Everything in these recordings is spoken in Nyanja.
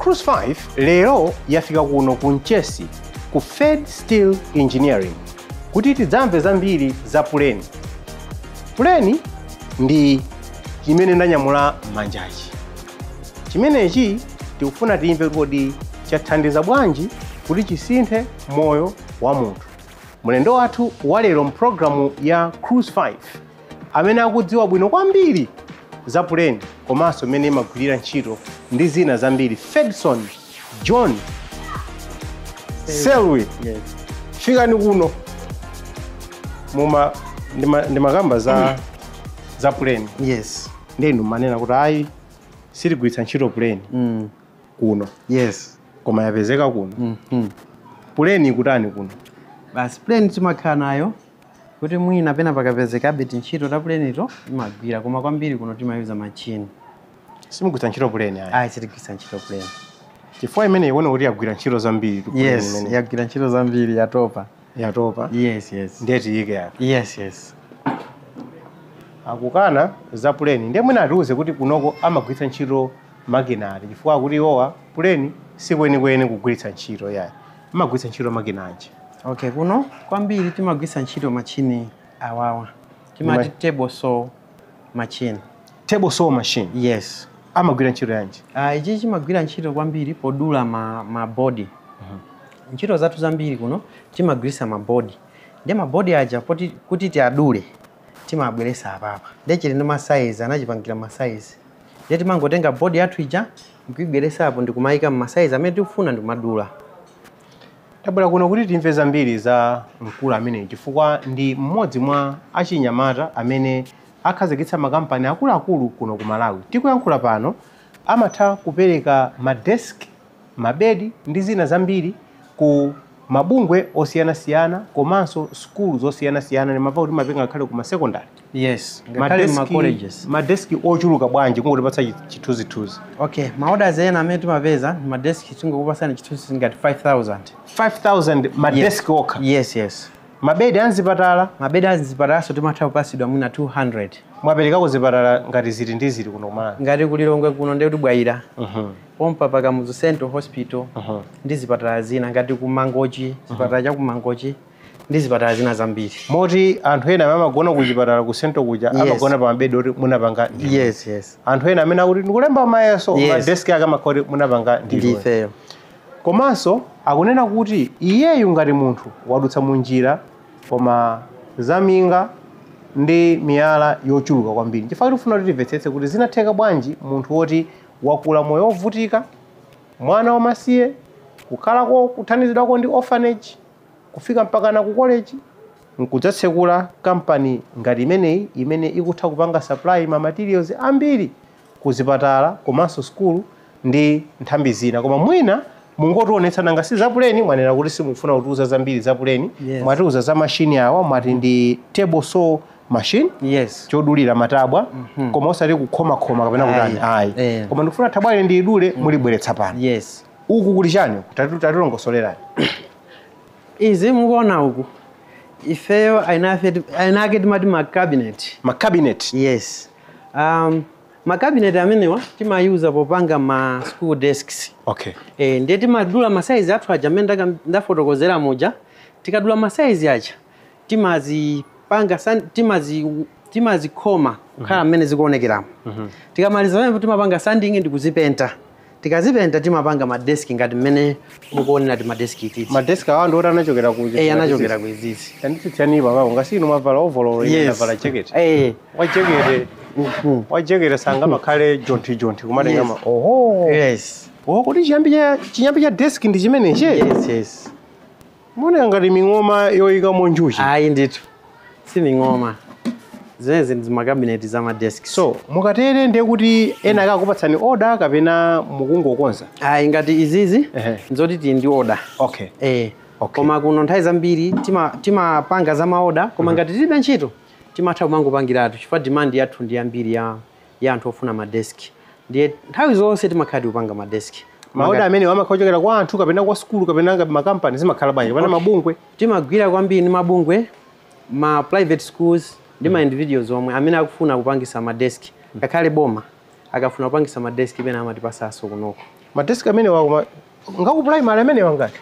Cruise 5 lero yafika kuno ku Mchesi, ku Fed Steel Engineering, kuti tidzamve zambiri za puleni. Puleni ndi chimene ndanyamula m'manjachi. Chimenechi tikufuna timve kodi chathandiza bwanji kuti chisinthe moyo wa munthu. Mlendo wathu walero mpulogalamu ya Cruise 5, amene akudziwa bwino kwambiri za puleni komanso mmene imagwirira ntchito ndi zina zambiri, Fedson John Selwi. Yes. Fikani kuno. Muma ndimakamba za puleni. Yes. Ndenu manena kuti ayi, sitigwiritsa ntchito puleni kuno, koma yapezeka kuno. Puleni ikutani kuno? Basi, plane timakhala nayo kuti mwina pena pakapezekabe tintchito ta pulenito imagwira, koma kwambiri kuno timayuza machine. Simugwiritsa ntchito puleni ayi? Ayi, sitigwiritsa ntchito plane. Chifukwa imene ikuona kuti yagwira ntchito zambiri tu puleni imene. Yagwira ntchito zambiri, yatopa. Yatopa. Yes. Ndiye tiyike apa. Yes. Akukana za puleni, ndiye mwina atiuze kuti kunoko amagwiritsa ntchito makina ati, chifukwa akuti iwowa puleni sikwenikweni kugwiritsa ntchito yayi, amagwiritsa ntchito makina anji? Okay, kuno kwambiri timagwiritsa ntchito machine awawa timati table saw machine. Table saw machine? Yes. Amagwira ntchito yanji? Ichi chimagwira ntchito kwambiri podula ma board. Ntchito zathu zambiri kuno timagwiritsa mabodi, ndiye mabodi aja poti kuti tiadule timabweresa apapa, ndiye chili ndi ma size, anachipangira ma size, ndiye timangotenga bodi yathu ija nkuibweresa apo ndikumayika mma size amene tikufuna ndikumadula. Tabwera kuno kuti timve zambiri za mkulu ameneyi, chifukwa ndi mmodzi mwa achinyamata amene akhazikitsa makampani akuluakulu kuno ku Malawi. Tikuyankhula pano amatha kupereka madesk, mabedi ndi zina zambiri ku mabungwe osiyanasiyana komanso sukulu zosiyanasiyana. Ndimamva kuti mapenga ngakhale ku masekondari. Yes, ngakhale ma colleges. Madeski ochuluka bwanji, kungotipatsa chithunzithunzi? Okay, ma orders ena amene timapeza, madeski, tingokupasani chithunzi, ngati 5000. 5000 madeski okha? Yes. Mabedi anzipatala? Mabedi azipatalaso timatha kupasidwa mwina 200. Mwaperekako zipatala ngati zili ndi zili kuno Malawi? Ngati kulilongwe kuno ndiye kuti Bwaila, pompa pa Kamuzu Central Hospital, ndi zipatala zina ngati ku Mangochi, chipatala cha ku Mangochi, ndi zipatala zina zambiri. Moti anthu ena amene amagona ku chipatala ku Central kuja amagona pa mabedi oti munapanga ndinu? Yes. Anthu ena amene akuti ndikulemba mayeso, madeski ake amakhala kuti munapanga ndinu? Ndifeyo. Komanso akunena kuti iyeyu ngati munthu wadutsa munjira koma zaminga ndi miyala yochuluka kwambiri, chifukwa tifuna kuti timvetsetse kuti zinatheka bwanji munthu woti wakula moyo wovutika, mwana wamasiye, kukhalako kuthandizidwako ndi orphanage, kufika mpaka na ku college, nkudzatsekula kampani ngati imeneyi imene ikutha kupanga supply ma materials ambiri ku zipatala komanso sukulu ndi nthambi zina. Koma mwina mungotionetsa, nanga si zapuleni, mwanena kuti simufuna kutiuza zambiri zapuleni. Mwatiuza za mashini awa, mwati ndi table saw machine? Yes. Chodulira matabwa, koma osati kukhomakhoma kapena kutani ayi? Koma ndikufuna thabwali ndiyidule, mulibweretsa pano? Yes. Uku kuli chani? Tatilongosolerani. Izi mukuona uku, ifeyo aina ake timati ma cabinet. Ma cabinet? Yes. Ma cabinet amenewa timayuza popanga ma school desks. Ndiye timadula ma size athu aja amene ndafotokozera muja. Tikadula ma size aja, timazipanga timazikhoma kukhala mmene zikuonekeramo. Tikamaliza pamenepo timapanga sanding ndi kuzipenta. Tikazipenta timapanga madeski ngati mmene mukuonera ti madeski ititi. Madeski awa ndioti anachokera ku Anachokera ku izizi. Tanditsitsani papapo, ngasinu mwavala overall, ine ndavala jacket. Wajekete, wajekete sangamakhale jonti jonti kumatenga oho. Oh, kuti chiyambi cha desk ndi chimenechi? Yes. Muoneka ngati ming'oma yoyikamo njuchi. Ayi ndithu, si ming'oma, zimenezi ndi makabineti za madesk. So mukatere ndiye kuti ena akakupatsani order kapena mukungokonza? Ayi, ngati izizi nzoti tili ndi order. Koma kuno nthawi zambiri timapanga za ma order, koma ngati tilibe ntchito timatha kumangopangiratu, chifukwa demand yathu ndi yambiri ya anthu ofuna madeski, ndiye nthawi zonse timakhala tikupanga madeski. Ma order amene amakhala ochokera kwa anthu kapena kwa sukulu kapena ngati makampani, zimakhala bwanji, kapena mabungwe? Timagwira kwambiri ndi mabungwe, ma private schools ndi ma individuals omwe amene akufuna kupangisa madeski. Ngakhale boma akafuna kupangisa madeski pena amatipasanso kunoko. Madeski amene wakoma ngaku primary amene wangati?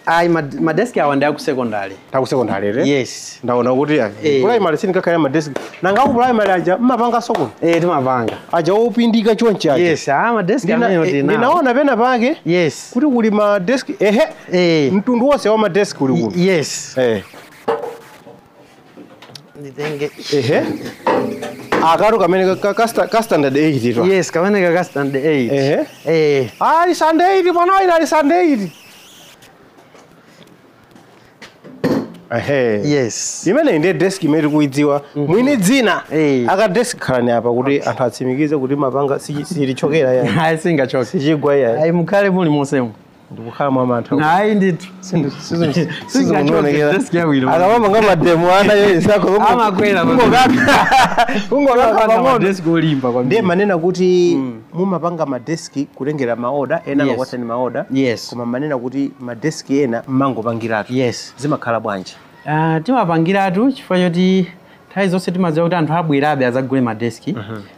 Ayi, madeski awa ndi aku secondary. Taku secondary re? Yes. Ndaona kuti primary sindikakhala madeski. Nanga ku primary aja mmapanga soko? Timapanga. Aja opindika chonchi aja. Yes, madeski amene tinawo. Ndinaona pena pake. Yes. Kuti kuli madeski ehe. Mtundu wonse wa madeski uli kuno. Yes. Nditenge. Ehe. Akaru kamene ka standard 8 ito. Yes, kamene ka standard 8. Ehe. Ali standard 8 mwana ina ali standard 8. Ehe. Yes. Imene ndiye desk imene tikuidziwa. Mwini dzina. Aka desk khalani apa kuti anthu atsimikize kuti mapanga silichokera yani. Ayi, singachoke. Sichigwa yani. Ayi, mukhale muli monsemo. Ndikukhala mwa mantha. Ayi ndithu. Sizikuonekera. Desk yawiro. Akamama nga mademo ana yeye sako. Amakwera. Kungokaka pang'ono. Madeski olimba kwambiri. Ndiye manena kuti mumapanga madeski kutengera maoda ena akakwatani maoda. Yes. Koma manena kuti madeski ena mmangopangiratu. Yes. Zimakhala bwanji? Timapangiratu chifukwa choti nthawi zonse timadziwa kuti anthu abwerabe azagule madeski.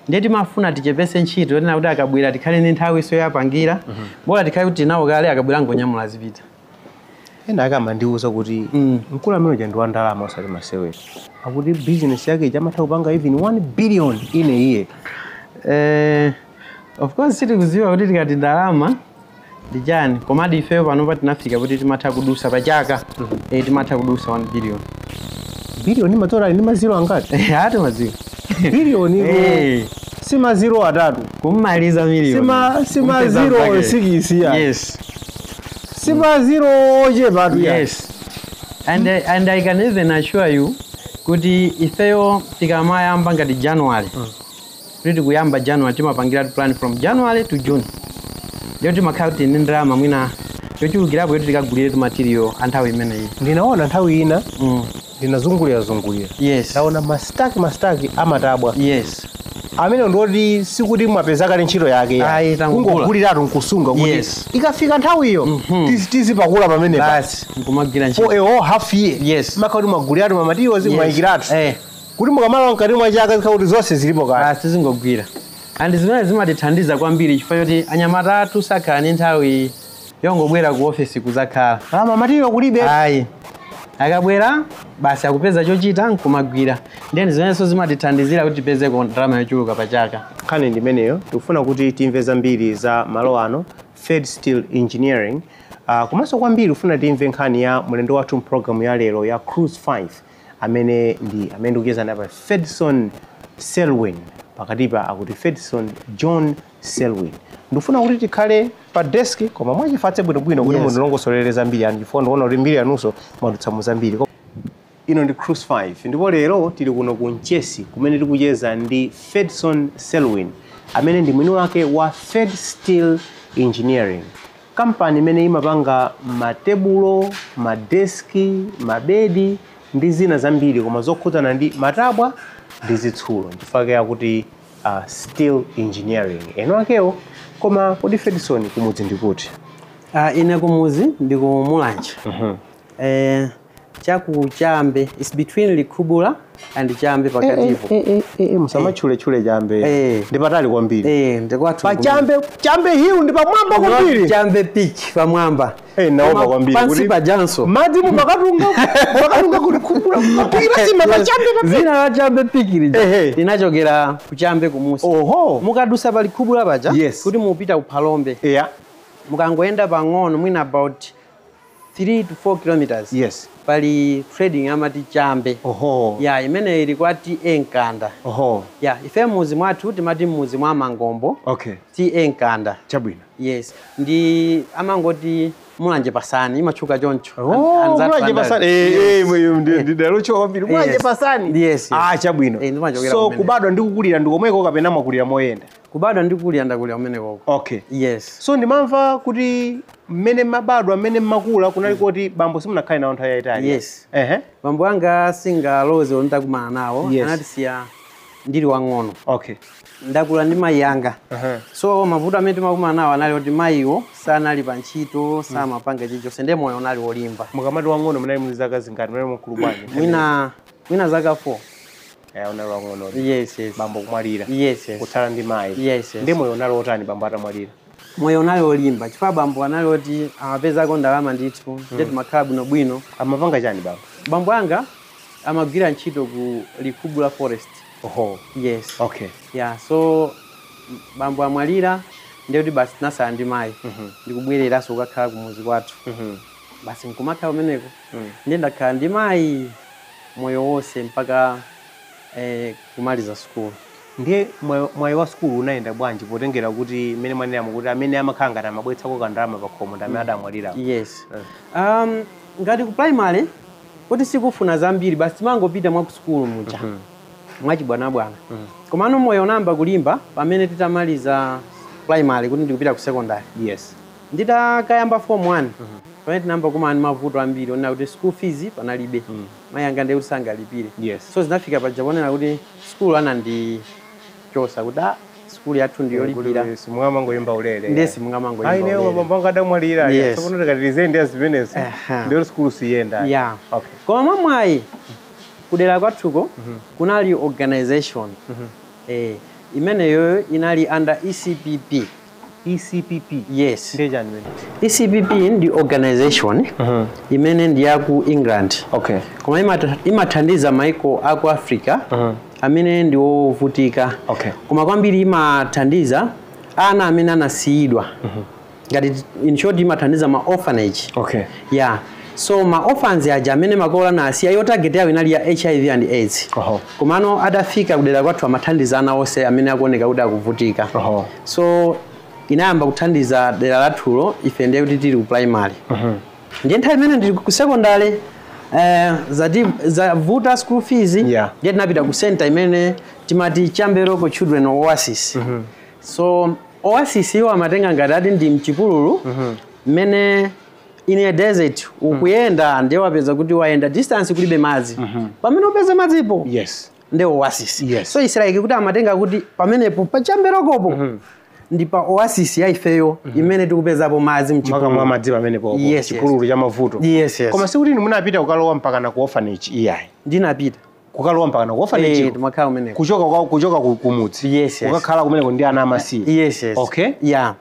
Ndiye timafuna tichepese ntchito tena kuti akabwera tikhale ndi nthawi yoyapangira. Bora tikhale kuti tinawo kale akabwera ngonyamula azipita. Ena akamandiwuza kuti mkulu amene uja ndi wa ndalama osati masewera. Akuti business yake ichamatha kupanga even 1 billion in a year. Of course sitikudziwa kuti tikati ndalama ndi chani, komadi ifeyo panopa tinafika kuti timatha kudusa pachaka. Timatha kudusa 1 billion. Billion imatora ndi maziro angati? Ati maziro. Billion si maziro atatu. Kummaliza million. Si maziro 6 ya. Yes. Si maziro ochepa ya. Yes. And I can even assure you kuti ifeyo tikamayamba ngati January. Kuti kuyamba January timapangira plan from January to June. Lero timakhala kuti ndi ndalama mwina yochulukirapo yoti tikagulire material anthawi imeneyi. Ndinaona nthawi ina ndinazungulira zungulira. Yes. Ndaona mastaki amatabwa. Yes. Amene ndoti sikuti mwapeza kale ntchito yake. Ayi, kungoguliratu nkusunga kuti Yes. ikafika nthawiyo tizipakula pamene basi nkumagwira ntchito. For a whole half year. Yes. Makhala kuti mwaguliratu ma materials mwayikiratu. Kuti mukamala mkati mwa chaka zikhala kuti zonse zilipo kale. Basi zingogwira. And zimene zimatithandiza kwambiri chifukwa choti anyamata athu sakhala ndi nthawi yongobwera ku office kuzakhala. Ma material kulibe. Ayi. Akabwera basi akupeza chochita nkumagwira. Then zimenenso zimatithandizira kuti tipeze ndalama yochuluka pachaka. Nkhani ndimeneyo tikufuna kuti timve zambiri za malo ano Fed Steel Engineering. Komanso kwambiri ufuna timve nkhani ya mlendo wathu program ya lero ya Cruise 5 amene ndi amene ndikucheza naye pa Fedson Selwyn. Pakatipa akuti Fedson John Selwyn. Ndikufuna kuti tikhale pa desk koma mwachifatse bwinobwino kuti mundilongosolere zambiri anu chifukwa ndikuona kuti mbiri yanunso mwadutsa mu zambiri. Ino ndi Cruise 5 ndipo lero tili kuno ku Nchesi kumene tikucheza ndi Fedson Selwyn amene ndi mwini wake wa Fed Steel Engineering, kampani imene imapanga matebulo, madeski, mabedi ndi zina zambiri koma zokhudzana ndi matabwa ndi zitsulo. Nchifukwa kuti steel engineering eno akewo. Koma kodi Fedson kumudzi ndikuti? Ine kumudzi ndi ku Mulanje. Chaku Chambe, it's between Likhubula and Chambe pakatipo. Musamatchule Chambe. Ndi patali kwambiri. Ndikwathu. Pa Chambe, Chambe hill ndi pamwamba kwambiri. Chambe Peak pamwamba. Naopa kwambiri. Pansi pa Janso. Madzi mumakatunga, makatunga kuti Likhubula, mapikira sima pa Chambe pa. Zina la Chambe Peak lija linachokera ku Chambe kumusi. Oho. Mukadusa pa Likhubula paja. Yes. Kuti mupita ku Phalombe. Yeah. Mukangoenda pang'ono mwina about 3 to 4 kilometers. Yes. Pali trading amati Chambe. Oho. Yeah, imene ili kwa TA Nkanda. Oho. Yeah, ife muzi mwathu timati muzi mwa Mangombo. Okay. TA Nkanda. Chabwino. Yes. Ndi amangoti Mulanje Pasani imachuka choncho. Oh, Mulanje Pasani. Ndalochoka kwambiri. Mulanje Pasani. Yes. Chabwino. So kubadwa ndi kukulira ndi komweko kapena mwakulira moyenda? Kubadwa ndi kukulira ndakulira kumeneko. Okay. Yes. So ndimamva kuti mmene mabadwa mmene mmakula kunali kuti bambo simunakhale nawo nthawi yayitali. Yes. Bambo anga singaloze ndakumana nawo. Yes. Anatisiya ndili wang'ono. Okay. Ndakula ndi mayi anga. So mavuto amene timakumana nawo anali kuti mayiwo sanali pa ntchito, samapanga chilichonse, ndiye moyo unali wolimba. Mukamati wang'ono munali muli zaka zingati? Munali mkulu bwanji? Mwina zaka 4. Unali wang'ono. Yes, yes. Bambo kumwalira. Yes, yes. Kutsala ndi mayi. Yes, yes. Ndiye moyo unali wotani bambo atamwalira? Moyo unali olimba chifukwa bambo anali oti amapezako ndalama ndithu, ndiye timakhala bwinobwino. Amapanga chani bambo? Bambo anga amagwira ntchito ku Likhubula Forest. Oho. Yes. Okay. Yeah, so bambo amwalira, ndiye kuti basi tinasala ndi mayi, ndikubwereranso kukakhala kumuzi kwathu. Basi nkumakhala kumeneko, ndiye ndakhala ndi mayi moyo wonse mpaka kumaliza sukulu. Ndiye mwayi wa sukulu unayenda bwanji, potengera kuti mmene mwanenamo kuti amene amakhala ngati amabweretsako kandalama pakhomo ndi amene adamwalira? Yes. Ngati ku primary kuti sikufuna zambiri, basi timangopita mwa kusukulu muja mwachibwanabwana. Komano moyo unayamba kulimba pamene titamaliza primary kuti ndikupita ku secondary. Nditakayamba form 1, pamene tinayamba kumana ndi mavuto ambiri onena kuti school fees panalibe, mayi anga ndiye kuti sangalipire. So zinafika paja ponena kuti school anandichosa kuti school yathu ndiyolipira. Simungamangoyimba ulere. Ndiye simungamangoyimba Ayi, neyo ulere. mabambo anga adamwalira. Tsopano tikatilize ndiye zimenezo. Ndiyo sukulu siyenda. Okay. Koma mwamwayi kudera kwathuko kunali organization, imeneyo inali under ECPP. ECPP? Yes. Ndiye chani imene? ECPP ndi organization imene ndi yaku England, koma imathandiza maiko aku Africa amene ndi ovutika. Koma kwambiri imathandiza ana amene anasiyidwa, ngati in short imathandiza ma orphanage. Yeah, so ma orphans aja amene makolo anasiya, yo target yawo inali ya HIV and AIDS. Komano adafika kudera kwathu amathandiza ana onse amene akuoneka kuti akuvutika. So inayamba kuthandiza dera lathulo ife ndiye kuti tili ku primary. Ndiye nthawi imene ndili ku secondary, zati zavuta school fees, ndiye tinapita ku center imene timati Chamberoko Children Oasis. So oasis iwo amatenga ngati ati ndi mchipululu mmene in a desert ukuyenda, ndiye wapeza kuti wayenda distance kulibe madzi, pamene upeza madzipo ndi oasis. So it's like kuti amatenga kuti pamenepo pa Chamberokopo ndi pa oasis ya ifeyo imene tikupezapo madzi Makamwa mchipululu. madzi pamenepo. Yes. Chipululu cha mavuto. Yes. Koma sikuti inu munapita kukalowa mpaka na ku orphanage iyayi? Ndinapita. Kukalowa mpaka na ku orphanage? Timakhala kumeneko. Kuchoka kumudzi? Yes. Kukakhala kumeneko ndi ana amasiye? Yes. Okay. Yeah.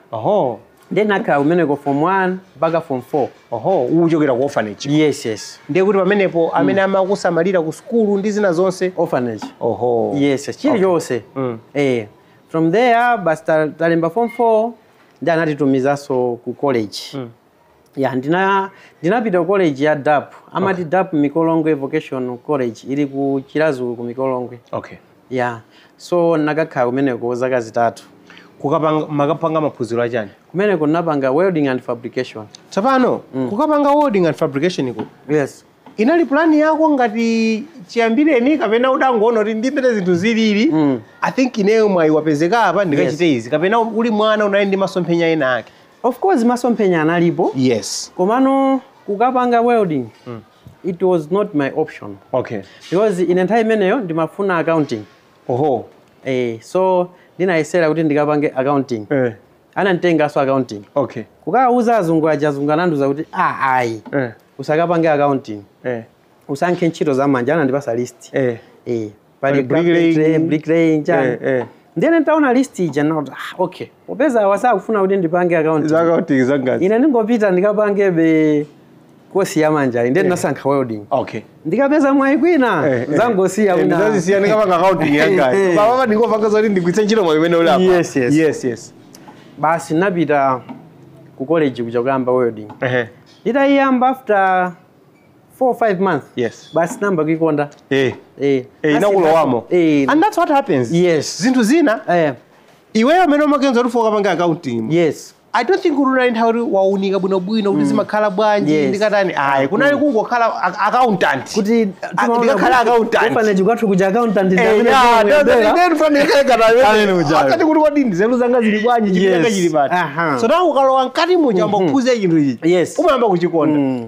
Ndiye ndinakhala kumeneko form 1 mpaka form 4. Oho, uchokera ku orphanage? Yes. Ndiye kuti pamenepo amene amakusamalira ku sukulu ndi zina zonse? Orphanage. Oho. Yes, chilichonse. From there basi talemba form 4, ndi anatitumizanso ku college. Ya, ndinapita ku college ya DAP, amati DAP Mikolongwe Vocational College, ili ku Chiradzulu ku Mikolongwe. Ya, so nakakhala kumeneko zaka 3. Kukapanga makapanga maphunziro achani? Kumeneko ndinapanga welding and fabrication. Tsopano kukapanga welding and fabrication iko, Yes. inali plani yako ngati chiyambireni, kapena udangoona kuti ndimene zinthu zilili, I think ineyo mwayi wapezeka apa, ndikachite izi, kapena uli mwana unali ndi masomphenya ena ake? Of course masomphenya analipo. Komano kukapanga welding, it was not my option because ine nthawi imeneyo ndimafuna accounting. So ndinayesera kuti ndikapange accounting. Ananditenganso accounting. Kukawuza azungu aja, azungu anandiuza kuti ayi, usakapange accounting, usankhe ntchito zamanja. Anandipasa list. Pali Pali bricklaying. carpentry, bricklaying, chani. Ndiye nditaona list ija ndinati, ah, okay, popeza wasakufuna kuti ndipange accounting, Za accounting zangazi. ine ndingopita ndikapangebe kosi yamanja. Ndiye ndinasankha welding. Ndikapeza mwayi kwina, zangosiya kwina. Ndizazisiya, ndikapanga accounting yangayi. Baba, ndingopanga zoti ndigwiritse ntchito mwayi umene uli apa. Yes. Yes. Basi napita ku college kuja kuyamba welding. Nditayiyamba after 4 5 months, basi namba kuikonda. Inakulowamo. And that's what happens. Zinthu zina iweyo amene umakenza kuti ukapanga accounting, I don't think kuti unali nthawi kuti waunika bwinobwino kuti zimakhala bwanji, ndikatani, ayi, kunali kungokhala accountant. Kuti Ndikakhala accountant. Orphanage kwathu kuja accountant ndi amene Yeah, zomwe yabera. akati kuti kodi nzeru zanga zili bwanji, chinthu changa chili pati? So now ukalowa mkati muja, wamba kuphunzira chinthu ichi, umayamba kuchikonda.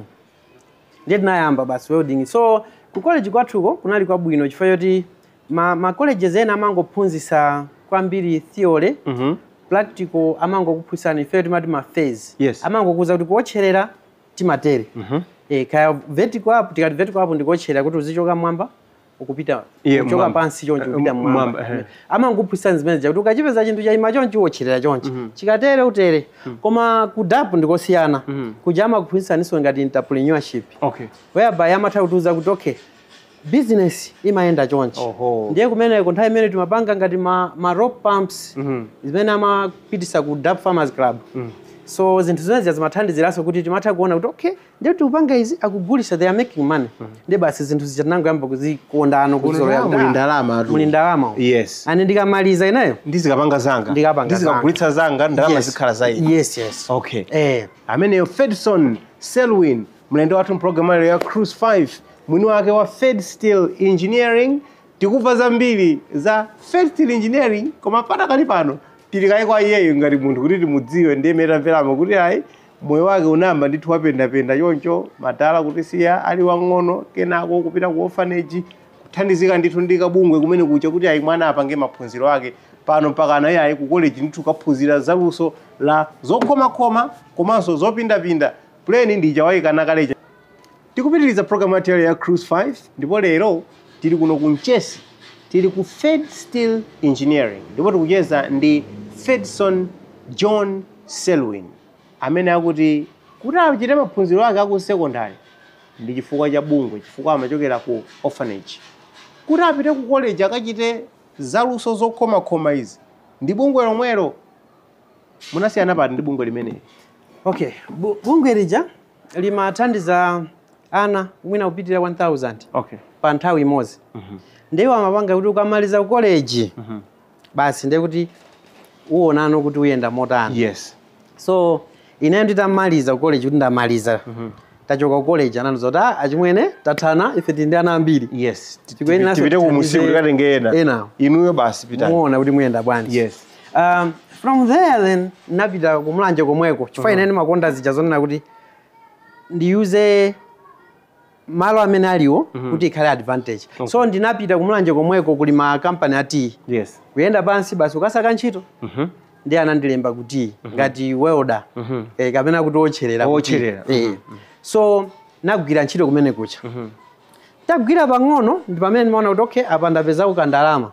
Ndiye tinayamba basi welding. So ku college kwathuko kunali kwabwino chifukwa choti ma colleges ena amangophunzitsa kwambiri theory, practical amangokuphunzitsani, ife timati ma phase. Amangokuza kuti kuwotcherera timatere, kaya vertical up, tikati vertical up ndikuwotcherera kuti uzichoka mwamba ukupita Iye, kuchoka mwamba. pansi chonchi kupita Mwamba, mwamba. Amangophunzitsa zimene zija kuti ukachipeza chinthu chayima chonchi wotcherera chonchi, chikatere utere. Koma ku DAPP ndikosiyana. Kuja amakuphunzitsaninso ngati entrepreneurship, whereby amatha kutiuza kuti okay, business imayenda chonchi. Ndiye kumeneko nthawi imene timapanga ngati ma rope pumps zimene amapitisa ku DAPP Farmers Club. So zinthu zimene zimathandiziranso kuti timatha kuona kuti okay, ndiye tikupanga izi, akugulisa, they are making money. Ndiye basi zinthu zija tinangoyamba kuzikondano, kuzolowera kuti, Muli ah, ndalama atu. Muli ndalama. Yes. Ane ndikamaliza ineyo Ndizikapanga zanga. Ndikapanga. Ndizikagulitsa zanga, ndalama zikhala za ine. Yes. Okay. Eh. Ameneyo Fedson Selwyn, mlendo wathu mpulogalamu ya Cruise 5, mwini wake wa Fed Steel Engineering. Tikumva zambiri za Fed Steel Engineering, koma patakali pano tili kaye kwa iyeyo ngati munthu kuti timudziwe. Ndiye imene tamveramo kuti ayi, moyo wake unayamba ndithu wapendapenda choncho, madala kutisiya ali wang'ono, kenako kupita ku orphanage, kuthandizika ndithu ndi kabungwe kumene kucha kuti ayi, mwana apange maphunziro ake. Pano mpaka anayi ayi ku college ndithu kaphunzira zaluso la zokhomakhoma komanso zopindapinda. Plane ndi chawayikana kalecha. Tikupitiriza program yathu ya Cruise 5, ndipo lero tili kuno ku Mchesi, tili ku Fed Steel Engineering, ndipo tikucheza ndi Fedson John Selwyn, amene akuti kuti achite maphunziro ake aku secondary ndi chifukwa cha bungwe, chifukwa amachokera ku orphanage. Kuti apite ku college akachite zaluso zokhomakhoma izi ndi bungwe lomwelo. Munasiyana pati ndi bungwe limeneli? Okay, bungwe lija limathandiza ana mwina kupitirira 1000 pa nthawi imodzi. Ndiwo amapanga kuti ukamaliza ku college, basi, ndiye kuti uwonano kuti uyenda motani. So ineyo nditamaliza ku college, kuti ndamaliza, tachoka ku college, anandiuza kuti, "Ah, achimwene, tathana, ife tili ndi ana ambiri." Tikuyeneranso Tipite ku musiku tithandize tikatenge ena. Ena. Inuyo basi pitani. Muona kuti muyenda bwanji. From there then napita kumulanje komweko, chifukwa ine ndimakonda zija zonena kuti ndiyuze malo amene aliwo kuti ikhale advantage. So ndinapita kumulanje komweko, kuli ma company a tea. Kuyenda pansi basi ukasaka ntchito, ndi anandilemba kuti ngati welder, kapena kuti wotcherera kuti. Wotcherera. Eh. So nagwira ntchito kumene kucha, tagwira pang'ono, ndi pamene ndimaona kuti okay, apa ndapezako kandalama.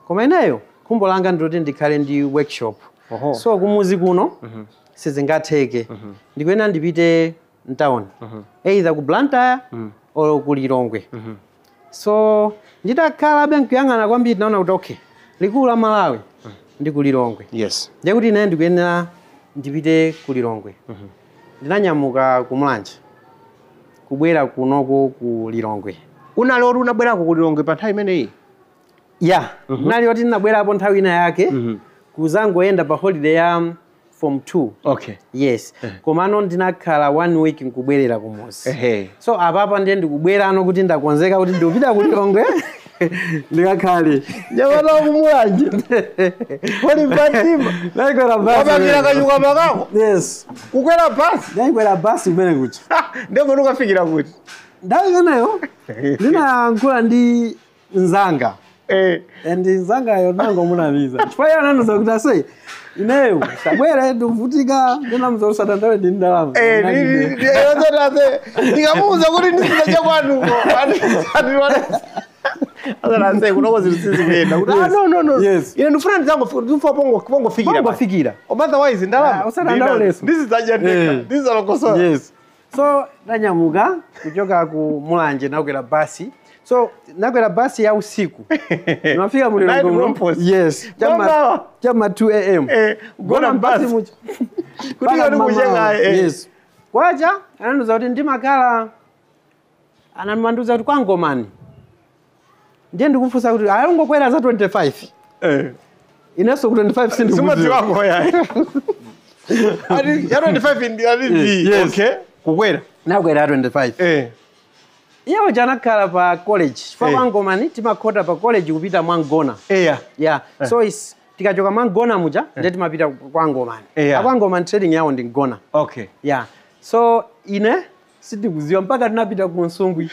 Koma ineyo khumbo langa ndiloti ndikhale ndi workshop. So kumuzi kuno sizingatheke, ndikuyenera ndipite mtown, either ku Blantyre or ku Lilongwe. So nditakhalabe nkuyang'ana kwambiri, ndinaona kuti okay, likulu la Malawi ndi ku Lilongwe. Ndiye kuti ine ndikuyenera ndipite ku Lilongwe. Ndinanyamuka kumulanje kubwera kunoko ku Lilongwe. Unali oti unabwerako ku Lilongwe pa nthawi imeneyi? Ya, ndinali oti ndinabwerapo nthawi ina yake kuzangoyenda pa holiday ya form 2. Yes, komano ndinakhala one week nkubwerera kumuzi. So apapa ndiye ndikubwerano kuti ndakonzeka kuti ndikupita ku Lilongwe ndikakhale. Nyamata wakumulanje walimba mtima. Ndayikwera basi. Wapangira kanyuka makako. Yes. Kukwera basi. Ndayikwera basi kumene kucha. Ndipo ukafikira kuti? Nthawi imeneyo ndinayankhula ndi mzanga, and mzangayo nangomunamiza, chifukwa iye anandiuza kuti, "Ase, ineyo sabwere, ndikuvutika." Ndinamuza kuti satandawe ndi ndalama. Ndikamuuza kuti ndisizacha kwanuko azanase kunoko zinthu sizikuyenda kuti, ah, no, no, no. Ine ndifuna ndizango pongofikira. Pongofikira. Otherwise ndalama Ah, usadandaule. ndizidzacha ndekha. Ndizalokosola. Yes, so ndanyamuka kuchoka ku Mulanje, nakwera basi. So nakwera basi ya usiku, ndimafika mu Night Lilongwe muno. Romposi. Yes, Mamawa. chama 2 a.m. Kugona basi basi. mucha. Kuti Mpaka kodi mamawa. kuchenga, eh. Yes, kwacha anandiuza kuti ndimakhala, anandiuza kuti kwangomani. Ndiye ndikufunsa kuti ayongokwera za 25. Inenso ku 25 Simadzi sindikudziwa. wako yayi ati ya 25 ndi ati ndi. Yes. Okay, kukwera. Nakwera 25. Iye uja anakhala pa college, chifukwa kwangomani timakhota pa college kupita mwangona. Yeah, so is tikachoka mwangona muja ndiye timapita kwangomani. Akwangomani trading yawo ndi ngona. Yeah, so ine sindikuziwa mpaka tinapita ku Nsungwi.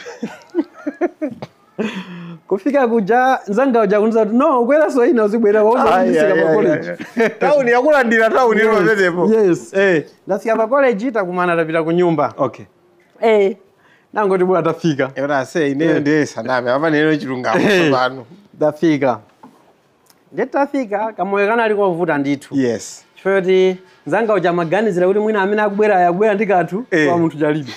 Kufika kuja, nzanga uja kundiuza kuti, "No, ukwera ina uzibwera wauza ndisika pa college." Tauni yakulandira, tauni ilo pamenepo. Yes. Ndafika pa college, takumana, tapita ku nyumba. Nangoti bwana tafika. Yona se ineyo ndiye saname apa nero chilungamo pano. Tafika. Ndiye tafika kamoyo kanali kovuta ndithu. Yes. Chifukwa choti mzanga uja amaganizira kuti mwina amene akubwera akubwera ndi kanthu kwa munthu chalibe.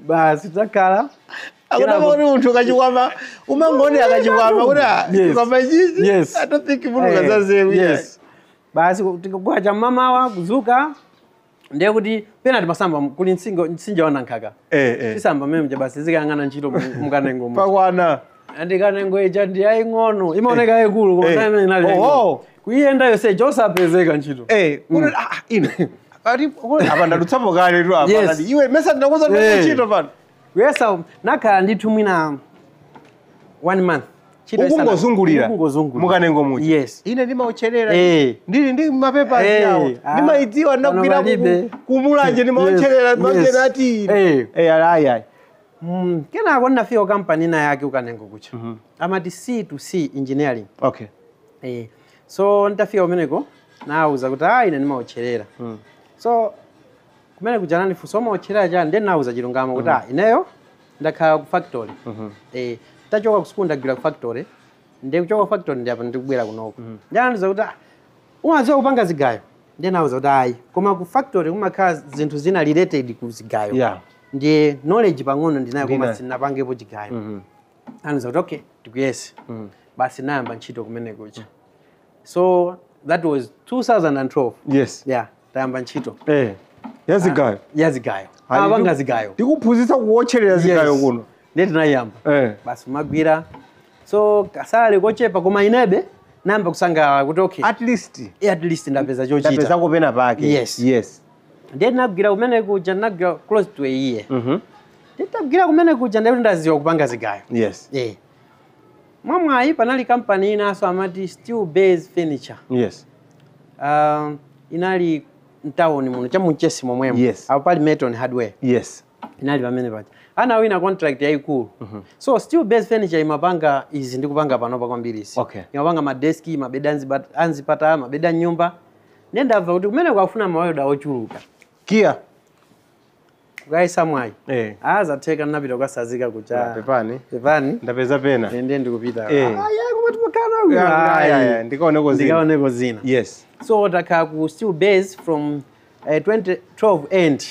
Basi takhala. Akuna kuti munthu kachikwama umangoni akachikwama kuti chikwama chichi. Yes. I don't think munthu kazazeru. Yes. Basi kwacha mmamawa kuzuka ndiye kuti pena timasamba kuli mtsinje wa Nankhaka. Tisamba mmene muja basi zikayang'ana ntchito mukanengo mu. Pakwana. Andi kanengo ija ndi yaying'ono imaoneka yayikulu koma nthawi imene inali yaying'ono. Kuyiyenda yonse ija osapezeka ntchito. Kuti ino. Ati apa ndadutsapo kale tu apa. Yes. Iwe mesa ndinakuza ntchito pano. Kuyesa nakhala ndithu mwina 1 month. Ukungozungulira. Mukanengo muja. Yes. Ine ndimaucherera. Ndili ndi mapepa awo. Ndimaidziwa ndakugwira kumulanje ndimaucherera ndimaucherera ati. Ayi ayi. Kenako ndinafika kampani ina yake ukanengo kucha. Amati C2C engineering. Okay. So nditafika kumeneko nawuza kuti ine ndimaucherera. So kumene kuja anandifunsa umaucherera chani, ndiye ndinawuza chilungamo kuti ineyo ndakhala ku factory. Tachoka ku school ndagwira ku factory. Ndiye kuchoka ku factory ndi apa ndikubwera kunoko. Ndiye anandiwuza kuti umadziwa kupanga zigayo. Ndiye ndinawuza kuti ayi, koma ku factory kumakhala zinthu zina related ku zigayo. Yeah. Ndiye knowledge pang'ono ndinayo koma sinapangepo chigayo. Anandiwuza kuti okay, tikuyese. Basi nayamba ntchito kumene kuja. So that was 2012. Yes. Yeah, tayamba ntchito. Yazigayo. Yazigayo. Apanga zigayo. Ndikuphunzitsa kuwotcherera zigayo kuno. Ndiye tinayamba. Basi magwira. So kasale kochepa koma inebe nayamba kusangalala kuti okay. At least. At least ndapeza chochita. Ndapeza kopena pake. Yes. Yes. Ndiye tinagwira kumene kuja ndinagwira close to a year. Nditagwira kumene kuja ndiye kuti ndaziwa kupanga zigayo. Yes. Mwamwayi panali kampani inanso amati Steel Base Furniture. Yes. Inali mtawuni muno chamunchesi momwemo. Yes. Apo pali Meton Hardware. Yes. Inali pamene paja. Anawina contract yayikulu. So Steel Base Furniture imapanga izi ndikupanga panopa kwambiri izi. Okay. Imapanga madeski, mabedi anzipata, mabedi a nyumba. Ndiye ndamva kuti kumene kwafuna mawelda ochuluka. Kia. Kukayesa mwayi. Azatheka ndinapita kukasazika kucha. Pepani. Pepani. Ndapeza pena. Ndiye ndikupita. Koma timakhala. Ndikaoneko zina. Ndikaoneko zina. Yes. So takhala ku Steel Base from 2012 end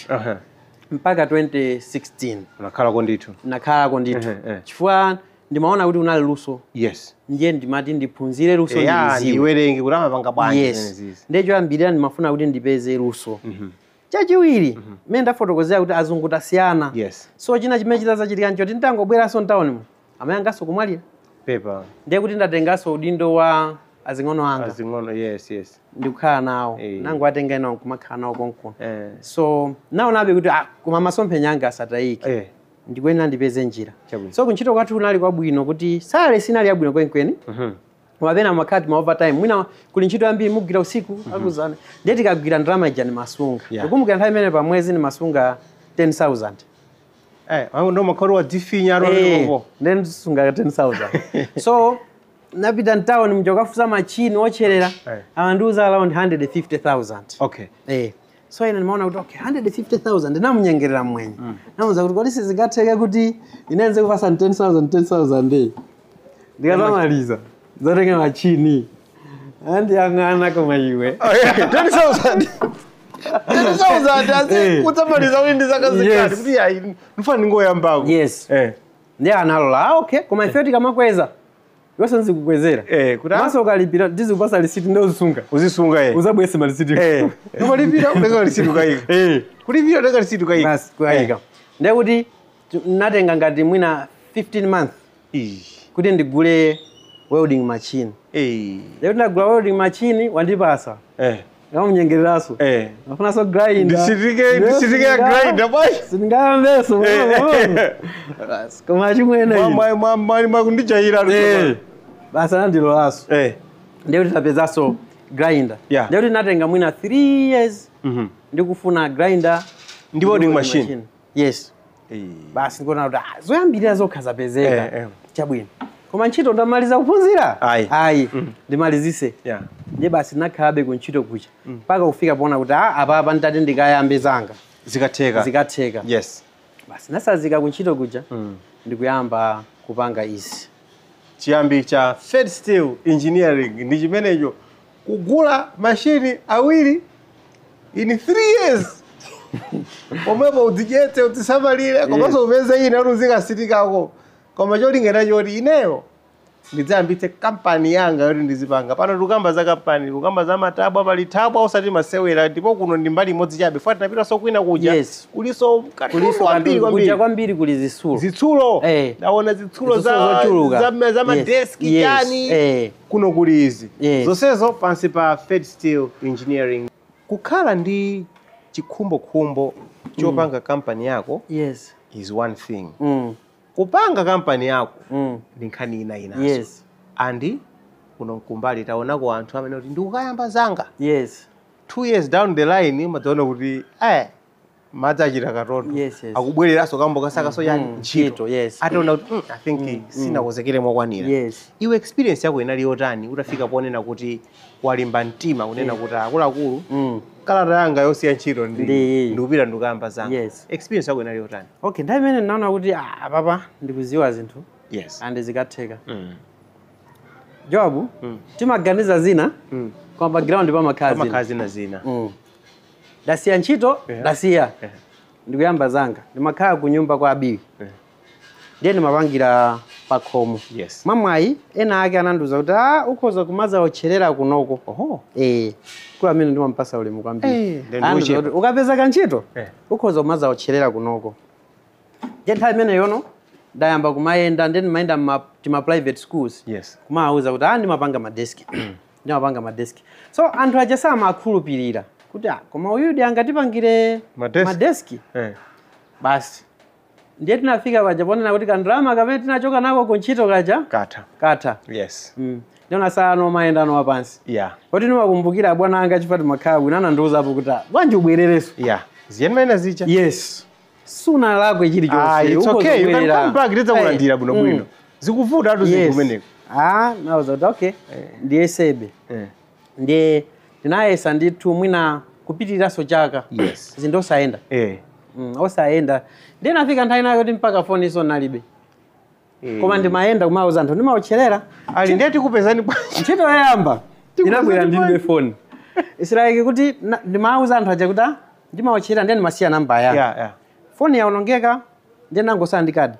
mpaka 2016. Nakhalako ndithu. Nakhalako ndithu. Chifukwa ndimaona kuti unali luso. Yes. Ndiye ndimati ndiphunzire luso ndiliziwe. Ndiwerenge kuti amapanga bwanji. Yes. Ndiye choyambirira ndimafuna kuti ndipeze luso. Chachiwiri, mmene ndafotokozera kuti azungu tasiyana. Yes. So china chimene chitazachitika nchoti nditangobweranso mtawuni muno, amayi anganso kumwalira. Pepa. Ndiye kuti ndatenganso udindo wa azing'ono anga. Azing'ono, yes, yes. Ndikukhala nawo. Nangu atenga nawo kumakhala nawo konkuno. So naonabe kuti koma masomphenya anga asatayike. Ndikuyenera ndipeze njira. So kuntchito kwathu kunali kwabwino kuti sale sinali yabwino kwenikweni. Koma pena makhati ma overtime mwina kuli ntchito yambiri mugwira usiku akuzana. Ndiye tikagwira ndalama ija ndimasunga. Ndikumbukira nthawi imene pa mwezi ndimasunga 10,000. Ndo makhoti wadzifinya alo. Ndiye ndisunga 10,000. So napita mtawuni mja kukafunsa machini otcherera amandiuza around 150,000. Okay. So ine ndimaona kuti okay 150,000 ndinamunyengerera mwenye. Namuuza kuti kodi sizingatheke kuti inenze kupasa 10,000 10,000 ndikatamaliza zotenge machini. Andiyang'ana koma iwe. 10,000. 10,000 asi kutsamaliza kuti ndizakazikati kuti ayi ndifana ndingoyambako. Yes. Ndiye analola okay koma ife tikamakweza yonse nzikukwezera. Kuti maso ukalipira ndizikupasa lisiti ndozisunga. Uzisunga Uzabwese malisiti. Umalipira utenga lisiti ukayika. Kulipira utenga lisiti ukayika. Basi kuyika. Ndiye kuti natenga ngati mwina 15 months. Kuti ndigule welding machine. Ndiye kuti ndagula welding machine wandipasa. Ngamunyengereraso. Afunaso grinder. Ndisitike ya grinder bwayi. Sindingayambeso. Basi koma chimwene. Mwa kundichayira. Basi anandilolaso. Ndiye kuti tapezaso grinder. Ndiye kuti natenga mwina 3 years ndikufuna grinder ndi welding machine. Yes. Basi ndikuona kuti zoyambirira zokha zapezeka. Chabwino. Koma ntchito ndamaliza kuphunzira? Ayi. Ndimalizise. Ndiye basi nakhalabe ku ntchito kucha. Mpaka kufika poona kuti apapa nditati ndikayambe zanga. Zikatheka. Zikatheka. Yes. Basi Basi nasazika kuntchito kuja, ndikuyamba kupanga izi. Chiyambi cha Fed Steel Engineering ndi chimenecho, kugula mashini awiri in 3 years. Pomwepo udzidyetse, udzisamalire, komanso upeze ina kuti uzikasitikako, koma cholingana choti ineyo ndidzayambitse kampani yanga yoti ndizipanga. Pano tikukamba za kampani, tikukamba za matabwa, pali thabwa osati masewera. Ndipo kuno ndi mbali imodzi chabe, funa tinapitanso kwina kuja. Kuliso katundu Kuliso kwambiri. katundu kuja Kwambiri. Kwambiri kuli zitsulo. Zitsulo. Ndaona zitsulo Zitsulo za zochuluka. za madeski, chani. Kuno kuli izi zonsezo pansi pa Fed Steel Engineering. Kukhala ndi chikhumbokhumbo chopanga kampani yako is one thing. Kupanga kampani yako ndi nkhani ina inaso. And kuno mkumbali taonako anthu amene kuti ndikukayamba zanga, 2 years down the line umadzaona kuti madzi achita katoto. Akubwereranso kambo kasakaso yani ntchito. Ntchito, yes. Ataona kuti I think sinakonzekere mokwanira. Iwe experience yako inali yotani utafika ponena kuti walimba mtima kunena kuti akuluakulu, kalata yanga yosiya ntchito ndi Ndi. ndikupita ndikuyamba zanga? Experience yako inali yotani? Okay, nthawi imene ndinaona kuti ah, papa ndikuziwa zinthu and zikatheka. Job, timaganiza zina, koma background pamakhala zina. Pamakhala zina zina. Ndasiya ntchito, ndasiya, ndikuyamba zanga. Ndimakhala ku nyumba kwa abiwi, ndiye ndimapangira pakhomo. Mwamwayi ena ake anandiuza kuti ah, ukhoza kumaza otcherera kunoko. Kula amene ndimampasa ulemu kwambiri. Then Anandiuza uchepa. kuti ukapeza kantchito ukhoza kumaza otcherera kunoko. Ndiye nthawi imene yono ndayamba kumayenda, ndiye ndimayenda tima private schools kumawuza kuti ah, ndimapanga madeski, ndimapanga madeski. So anthu aja samakhulupirira kuti ah, koma uyudi angatipangire Madeski? Madeski. Basi, ndiye tinafika paja ponena kuti kandrama kamene tinachoka nako kuntchito kaja Katha. Katha. Ndiona sano mayenda ano wapansi kuti nimakumbukira bwana anga chifukwa timakhala bwino, anandiwuzapo kuti ah, bwanji ubwerereso? Yeah, ziyeni maina zicha. Yes, sunalakwe chilichonse. Ah, it's okay, you can come back, tidzakulandira bwino bwino. Zikuvuta atu zinthu kumeneko. Ah, nawuza kuti okay, ndiyesebe. Ndiye ndinayesa ndithu mwina kupitiriranso chaka. Zinthu osayenda. Osayenda. Ndiye nafika nthawi inayo kuti mpaka foni iso nalibe, koma ndimayenda kumawuza anthu ndimawutcherera. Ali ndiye tikupezani bwanji? Ntchito yoyamba inabwera ndilibe bwanji? foni. It's like kuti ndimawuza anthu aja kuti ah, ndimawutcherera, ndiye ndimasiya namba yanga. Foni yaonongeka, ndiye nangosala ndi kadi.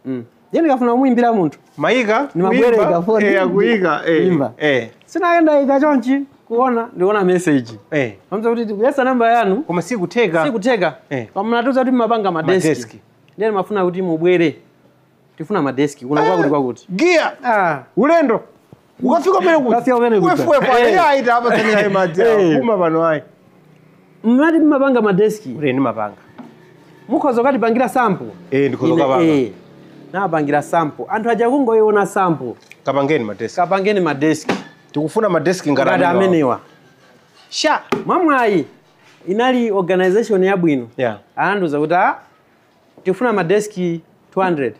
Ndiye ndikafuna kumuyimbira munthu Mayika. Nimabwereka kuimba, foni. Akuyika. Kuimba. Sinayenda ika chonchi kuona, ndikuona message amza kuti tikuyesa namba yanu Koma sikutheka. Sikutheka. Koma mnatiuza kuti mumapanga madeski. Madeski. Ndiye ndimafuna kuti mubwere, tifuna madeski kuna kwakuti kwakuti. Giya. Ah. Ulendo ukafika umene kuti Ukafika kumene kuja. Wefuwefu. Ayi, aita apa sani ayi madzi. Kuma pano ayi. Mmati mumapanga madeski? Ule ndimapanga. Mukhoza ukatipangira sample? Ndikhoza Ine, kukapanga. Napangira sample, anthu aja kungoiona sample, "Kapangeni madeski." "Kapangeni madeski." "Tikufuna madeski ngati ngati amenewa." Amenewa. Sha. Mwamwayi inali organization yabwino. Anandiuza kuti ah, tifuna madeski 200.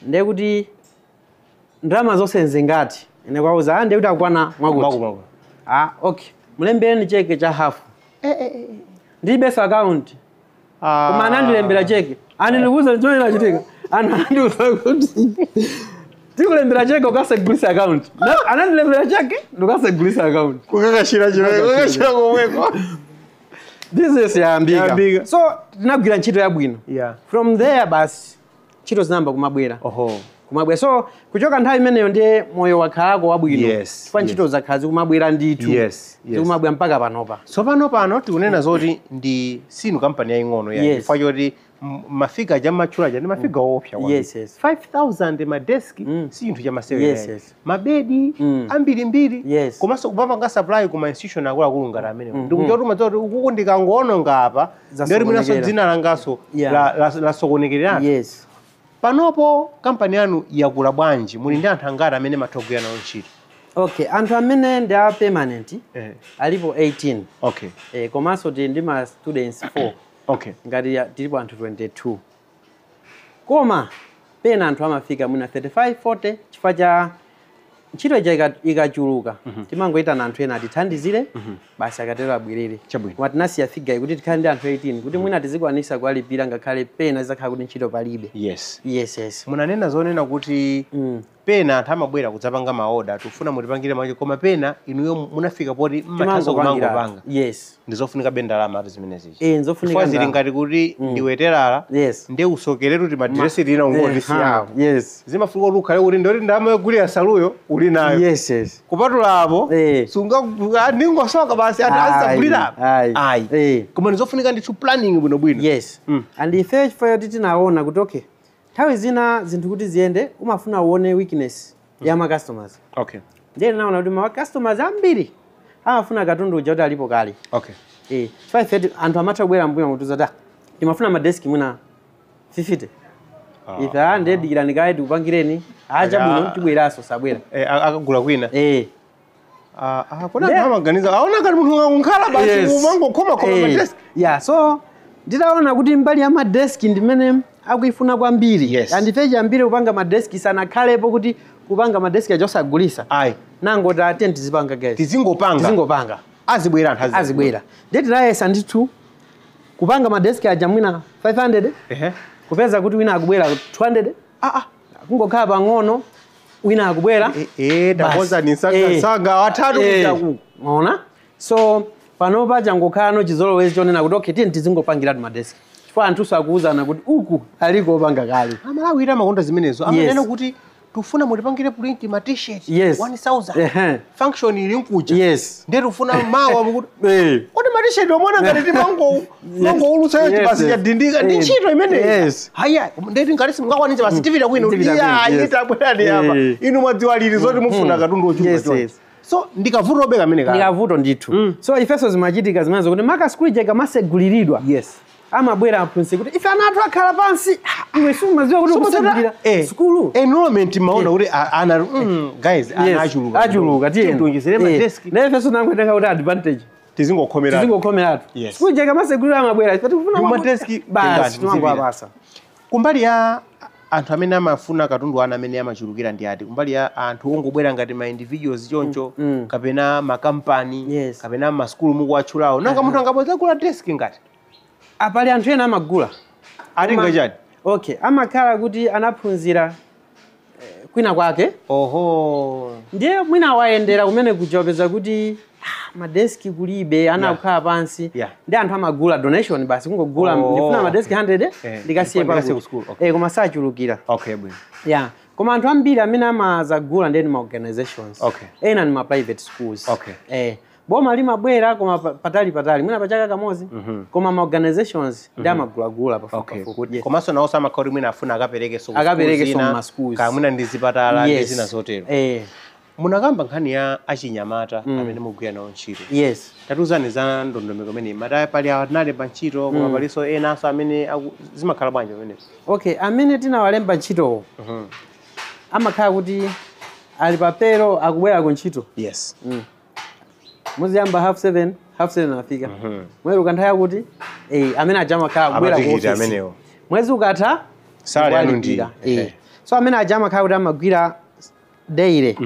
Ndiye kuti ndalama zonse nzingati? Ine kwauza ah, ndiye kuti akwana mwakuti. Mwaku mwaku. Ah, okay, mulembereni cheke cha hafu. Ndilibenso account, koma anandilembera cheke. Anandikuuza chimene chinachitika, anandiuza kuti tikulembera cheke ukasegulisa account. Anandilembera cheke ndikasegulisa account. Kukakashira chimene kukakashira komweko. Business yayambika. Yayambika. So tinagwira ntchito yabwino. From there basi ntchito zinayamba kumabwera, kumabwera. So kuchoka nthawi imeneyo ndiye moyo wakhalako wabwino, chifukwa ntchito zakhala zikumabwera ndithu, zikumabwera mpaka panopa. Tsopano pano tikunena zoti ndi sinu kampani yaying'ono ya chifukwa choti mafiga cha matchula cha ndi mafiga woopsa kwambiri. 5000 madeski si chinthu chamasewera. Mabedi ambirimbiri. Komanso kupapanga supply kuma institution akuluakulu ngati amenewo, ndikuti umadziwa kuti ukuku ndikangoononga apa ndiyoti mwinanso Zasokonekera. Dzina langaso lasokonekereratu. Panopo kampani yanu yakula bwanji? Muli ndi anthu angati amene matha kugwira nawo ntchito? Okay, anthu amene ndi a permanent alipo 18. Komanso tili ndi ma students 4. Ngati tilipo anthu 22, koma pena anthu amafika mwina 35, 40 chifukwa cha Ntchito ija ikachuluka timangoyitana anthu ena atithandizire, basi akatero abwerere. Chabwino. Koma tinasiya figure kuti tikhale ndi anthu 18 kuti mwina tizikwanisa kuwalipira ngakhale pena zizakhala kuti ntchito palibe. Yes. Munanena zonena kuti pena anthu amabwera kudzapanga maoda, tifuna mutipangire mwacho, koma pena inuyo munafika poti mmathanso kumangopanga. Yes. Ndizofunika be ndalama ati zimenezi? Eh, nzofunika Chifukwa zili ndalama. ngati kuti ndiweterala ndi usokeretu ti madiresi lina ungotisiyawo. Zimafunika kuti ukhale kuti ndoti ndalama yogulira saluyo uli nayo. Yes. Kupatula apo sunga ndingosoka basi anthu azisagulira. Ayi. Ayi. Koma ndizofunika ndithu planning bwinobwino. Yes. And ife chifukwa choti tinaona kuti okay, nthawi zina zinthu kuti ziyende umafuna uone weakness ya ma customers. Ndiye tinaona kuti ma customers ambiri amafuna katundu uja kuti alipo kale. Chifukwa ife anthu amatha kubwera mbuyo mutiuza kuti, "Ah, timafuna madeski mwina 50." Ife, "Ah, ndiye dikirani kaye tikupangireni." "Acha bwino, tibweranso." Sabwera. Eh, akagula kwina. Kuna Ndiye- anthu amaganiza aona ngati munthu akukhala basi umangokhomakhoma madeski. Yeah, so nditaona kuti mbali ya madeski ndimene akuifuna kwambiri. And ife chambiri kupanga madeski sanakhalepo kuti kupanga madeski aja osagulisa. Ayi. Nangoti atiye tizipanga, guys. Tizingopanga. Tizingopanga. Azibwera anthu. Azibwera. Ndiye tinayesa ndithu kupanga madeski aja mwina 500, kupeza kuti wina akubwera 200, kungokhala pang'ono wina akubwera. Ndakonza Basi. ni sanga watatu kuja kuku. Maona, so panopa changokhala chizolowezi chonena kuti okay, tiye tizingopangiratu madeski, chifukwa anthuso akuwuzana kuti uku aliko opanga kale. Amalawi ita amakonda zimenezo, amanena kuti tufuna mutipangire print ma t-shirt 1000, function ili nkuja, ndiye tufuna mawa mukuti kodi ma t-shirt omona ngati timango mangoulutsa basi chadindika ndi ntchito imeneyi. Haya, ndeti ngati simungakwanitse basi tipita kwino. Tipita kwina, iya, yes. itabwerani apa, inu mwadziwa lili zoti mufuna katundu ochuluka chonchi. So ndikavuto obeka amene kale. Ndikavuto ndithu. So ifenso zimachitika zimenezo kuti maka skulu ija ikamaseguliridwa, amabwera aphunzitsi kuti ife ana athu akhala pansi. Ah, iwe sumadziwa kuti ukusegulira sukulu? Enrollment maona kuti ana, guys, ana achuluka. Achuluka, tiye tiongezere madeski. Naye ifenso nangotenga kuti advantage. Tizingokhomeratu. Tizingokhomeratu. Sukulu ija ikamaseguliridwa amabwera, ife tikufuna Ndi madeski, basi tengani, timangowapasa. Kumbali ya anthu amene amafuna katundu ana amene amachulukira ndi ati? Kumbali ya anthu ongobwera ngati ma individuals choncho, kapena makampani, kapena masukulu mukuwatchulawo? Nanga munthu angabweza gula desk ngati Apali anthu ena amagula. Atenga chani? Okay, amakhala kuti anaphunzira kwina kwake. Ndiye mwina wayendera kumene kuja, wapeza kuti madeski kulibe, ana akukhala pansi. Ndi anthu amagula donation basi, kungogula, ndifuna madeski 100, ndikasiye ndikasiye pakuti. ku school, okay. Koma sachulukira. Okay, bwino. Yeah, koma anthu ambiri amene amazagula ndiye ni ma organizations, ena ni ma private schools. Boma limabwera koma patali patali, mwina pachaka kamodzi, koma ma organizations ndi amagulagula pafupi pafupi. Yes. Komanso nawonso amakhala kuti mwina afuna akaperekenso ku Akaperekenso schools zina, mma schools. kaya mwina ndi zipatala ndi zina zotero. Munakamba nkhani ya achinyamata amene mugwira nawo ntchito. Tatiuzani za ndondomeko imeneyi. Mati pali analemba ntchito, koma palinso enanso amene zimakhala bwanji pamenepo? Okay, amene tinawalemba ntchitowo amakhala kuti ali papero, akubwera ku ntchito. Muziyamba 7:30, 7:30 afika. Mwezi ukantha yakuti amene aja amakhala akubwera ku Amatikiti office. amenewo. Mwezi ukatha Salary yanu ndi- kuwalipira. So amene aja amakhala kuti amagwira daily,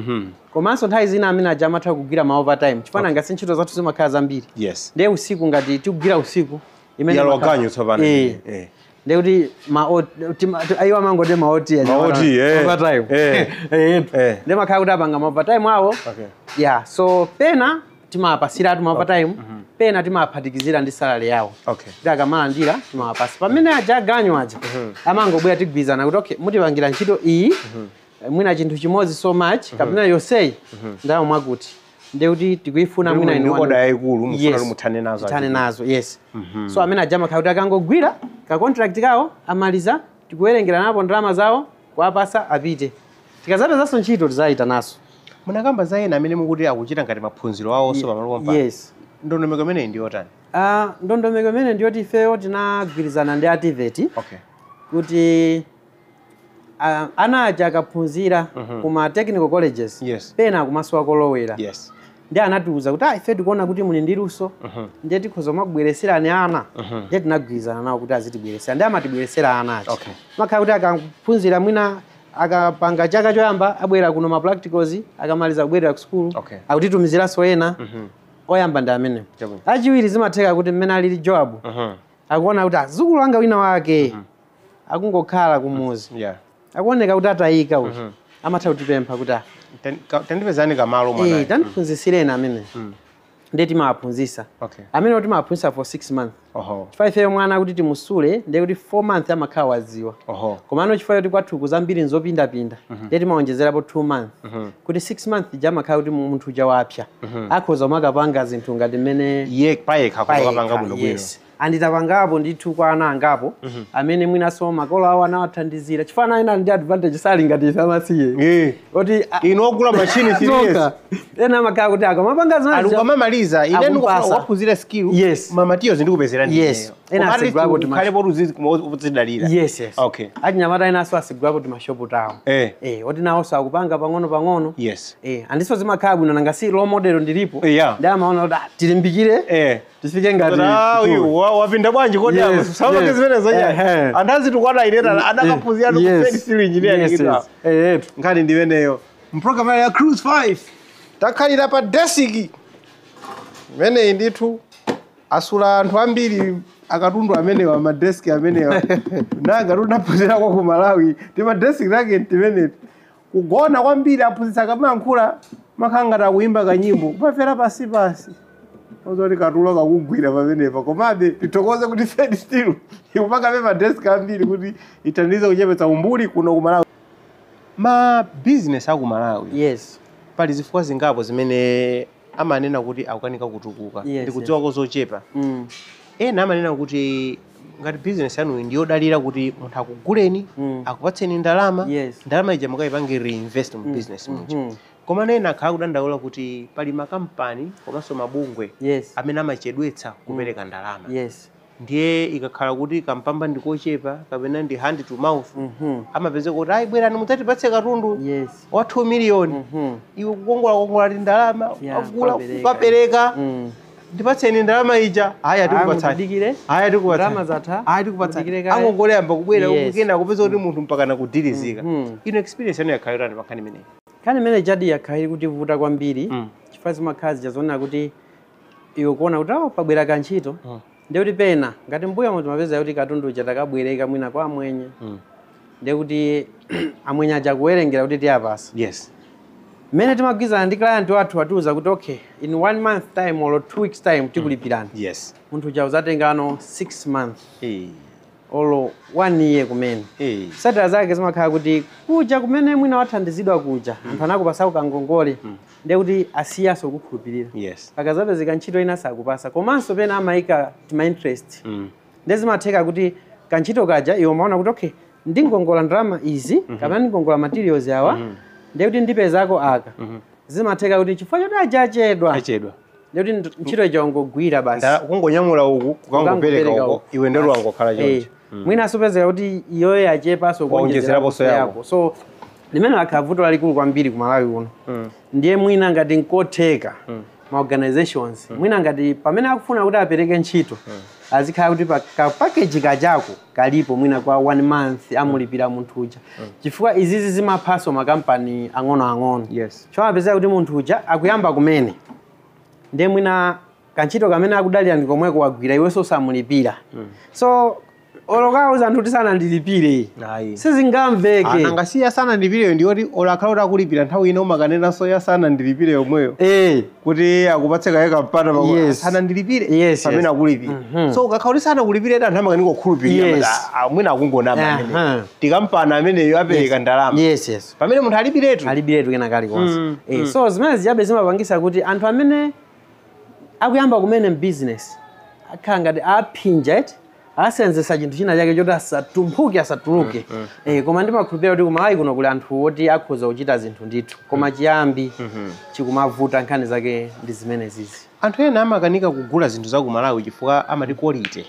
komanso nthawi zina amene aja amatha kugwira ma overtime, chifukwa nanga si ntchito zathu zimakhala zambiri. Ndiye usiku, ngati tikugwira usiku imene Yalowa ganyu tsopano. Ndiye kuti ma ayiwo amangoti ma OT aja. Ma OT, Overtime. Ndiye makhala kuti apanga ma overtime awo. Yeah, so pena timawapasiratu ma overtime, pena timawaphatikizira ndi salary yawo. Kuti akamalandira timawapasa. Pamene aja aganyu aja amangobwera, tigwirizana kuti okay, mutipangira ntchito iyi, mwina chinthu chimodzi so much, kapena yonseyi ndawo mwakuti, ndiye kuti tikuifuna mwina Ndi inu oda yayikulu, mufuna Yes. kuti muthane nazo. Tithane nazo, yes. So amene aja amakhala kuti akangogwira ka contract kawo amaliza, tikuwerengera napo ndalama zawo, kuwapasa, apite. Tikazapezanso ntchito tizayita naso. Munakamba za ena amene mukuti akuchita ngati maphunziro awonso pamalo pompano. Yes. Ndondomeko imeneyi ndi yotani? Ndondomeko imene ndiyoti ifeyo tinagwirizana ndi a TEVET kuti ana aja akaphunzira kuma technical colleges, pena akumasowa kolowera. Ndi anatiuza kuti, ife tikuona kuti muli ndi luso, ndiye tikhoza kumabwereserani ana. Ndiye tinagwirizana nawo kuti azitibweresera, ndi amatibweresera ana aja. Makhala kuti akaphunzira mwina Akapanga chaka choyamba, abwera kuno ma practicals, akamaliza kubwerera ku school. Akutitumiziranso ena. Oyamba ndi amene. Achiwiri, zimatheka kuti mmene alili Joab, akuona kuti azukulu anga wina wake akungokhala kumuzi, akuoneka kuti atayika uyu, amatha kutipempha kuti, "Ah, Tandipezani kamalo mwana." Tandiphunzitsireni amene. Ndiye timawaphunzitsa. Amene timawaphunzitsa for 6 months. Chifukwa ifeyo mwana kuti timusule, ndiye kuti 4 months amakhala waziwa. Komano chifukwa choti kwathuku zambiri nzopindapinda, ndiye timawonjezerapo 2 months, kuti 6 months ija amakhala kuti munthu uja wapya, akhoza kumakapanga zinthu ngati mmene Iye payekha kupanga bwino bwino. Yes, anditapangapo ndithu kwa ana angapo amene mwinaso makolo awo anawathandizira, chifukwa ana ena ali ndi advantage, sali ngati ife amasiye oti Inu ogula machini serious. Zoka. Ena amakhala kuti akamapanga Ali zimene ukamamaliza ine Akumpasa. waphunzira skill, ma materials ndikupezera. Yes. Ena asigulapo Khale poti uzidalira. Yes. Achinyamata enanso asigulapo timashopu tawo. Oti nawonso akupanga pang'ono pang'ono. Andiso zimakhala bwino, nanga si role model ndilipo. Ndi amaona kuti, ah, tilimbikire, tifike ngati Ah, uyu wapinda bwanji kodi? Apa sawa zimene zonya. Anthu azitukwana ineta adakaphunzira ku civil engineering. Yes. Etu. Nkhani ndimeneyo mpulogalamu ya Cruise 5, takhalira pa desiki imeneyi ndithu, asula anthu ambiri akatundu amenewa, madeski amenewa. Nanga tunaphunzirako ku Malawi, ti madeski take timeneti, kugona kwambiri. Aphunzitsa akamayankhula makhala ngati akuyimba kanyimbo, kumafera pasi pasi, ozoti katulo kakugwira pamenepa. Komabe tithokoze kuti Fed Steel ikupangabe madeski ambiri kuti ithandize kuchepetsa umbuli kuno ku Malawi. Ma business aku Malawi, pali zifukwa zingapo zimene amanena kuti akukanika kutukuka. Ndikudziwako zochepa. Ena amanena kuti ngati business yanuyi ndiyodalira kuti munthu akuguleni, akupatseni ndalama, ndalama ija mukayipange reinvest mu business muja. Koma ena akhala kudandaula kuti pali makampani komanso mabungwe amene amachedwetsa kupereka ndalama. Ndiye ikakhala kuti kampamba ndikochepa kapena ndi hand to mouth, amapezeka kuti, "Ayi, bwerani mudzatipatse katundu wa 2 miliyoni." Iwe kukongola kongola ti ndalama, agula, kukapereka. Kukapereka, "Ndipatseni ndalama ija." "Haya, tikupatsani." Mudikire. "Haya, tikupatsani." Ndalama zatha. "Haya, tikupatsani." Mudikire kaye. Angongole yamba kubwera. Kena kupeza kuti munthu mpakana kudirizika. Ino experience yanu yakhala yotani pankhani imeneyi? Nkhani imene jadi yakhala ili kutivuta kwambiri, chifukwa zimakhala zija zoona kuti iwe kuona kuti awo pabwera kantchito, ndiye kuti pena ngati mbuya munthu mapeza kuti katundu uja takabwereka mwina kwa amwenye, ndiye kuti amwenye aja kuwerengera kuti tiyapasa. Mmene timagwirizana ndi client wathu, watiuza kuti, "Okay, in one month time or 2 weeks time tikulipirani." Munthu uja uzatengano 6 months olo one year kumene. Satira zake zimakhala kuti kuja kumene mwina wathandizidwa kuja, anthu anakupasa kangongole, ndiye kuti asiyaso kukhulupirira. Pakazapezeka ntchito ina sakupasa. Komanso pena amayika tima interest. Ndiye zimatheka kuti kantchito kaja iwe umaona kuti, okay, ndingongola ndalama izi kapena ndingongola materials awa, ndiye kuti ndipezako aka. Zimatheka kuti chifukwa choti aja achedwa, Achedwa, ndiye kuti ntchito ija ungogwira basi. Kungonyamula uku kukangopereka uko, iwe ndelo wangokhala choncho. Mwina asopezeka kuti iyoyo yachepanso. Waonjezeraponso yako. So limene lakhala vuto lalikulu kwambiri ku Malawi kuno. Ndiye mwina ngati nkotheka, ma organizations mwina ngati pamene akufuna kuti apereke ntchito, azikhala kuti pa ka package kachako kalipo, mwina kwa one month amulipira munthu uja, chifukwa izizi zimaphaso makampani ang'onoang'ono. Chomapezeka kuti munthu uja akuyamba kumene, ndiye mwina kantchito kamene akudalira ndi komweko wagwira, iwenso samulipira. So olokauza anthu kuti sanandilipire, Ayi. sizingamveke. Nanga siya sanandilipire, ndiyoti olakhala kuti akulipira, nthawi ina umakanenanso ya sanandilipire yomweyo kuti akupatse kaye kampata. Sanandilipire pamene akulipira. So ukakhala kuti sanakulipire, anthu amakanika kukhulupirira. Mwina akungonama amene tikampana ameneyo apereka ndalama, pamene munthu alibiretu. Alibiretu kena kalikonse. So zimene zijabe zimapangisa kuti anthu amene akuyamba kumene mbusiness akhala ngati aphinja eti asenzesa chinthu china chake choti asatumphuke, asatuluke. Koma ndimakhulupirira kuti kumalawi kuno kuli anthu oti akhoza kuchita zinthu ndithu, koma chiyambi chikumavuta. Nkhani zake ndi zimene zizi. Anthu ena amakanika kugula zinthu za ku Malawi chifukwa amati quality.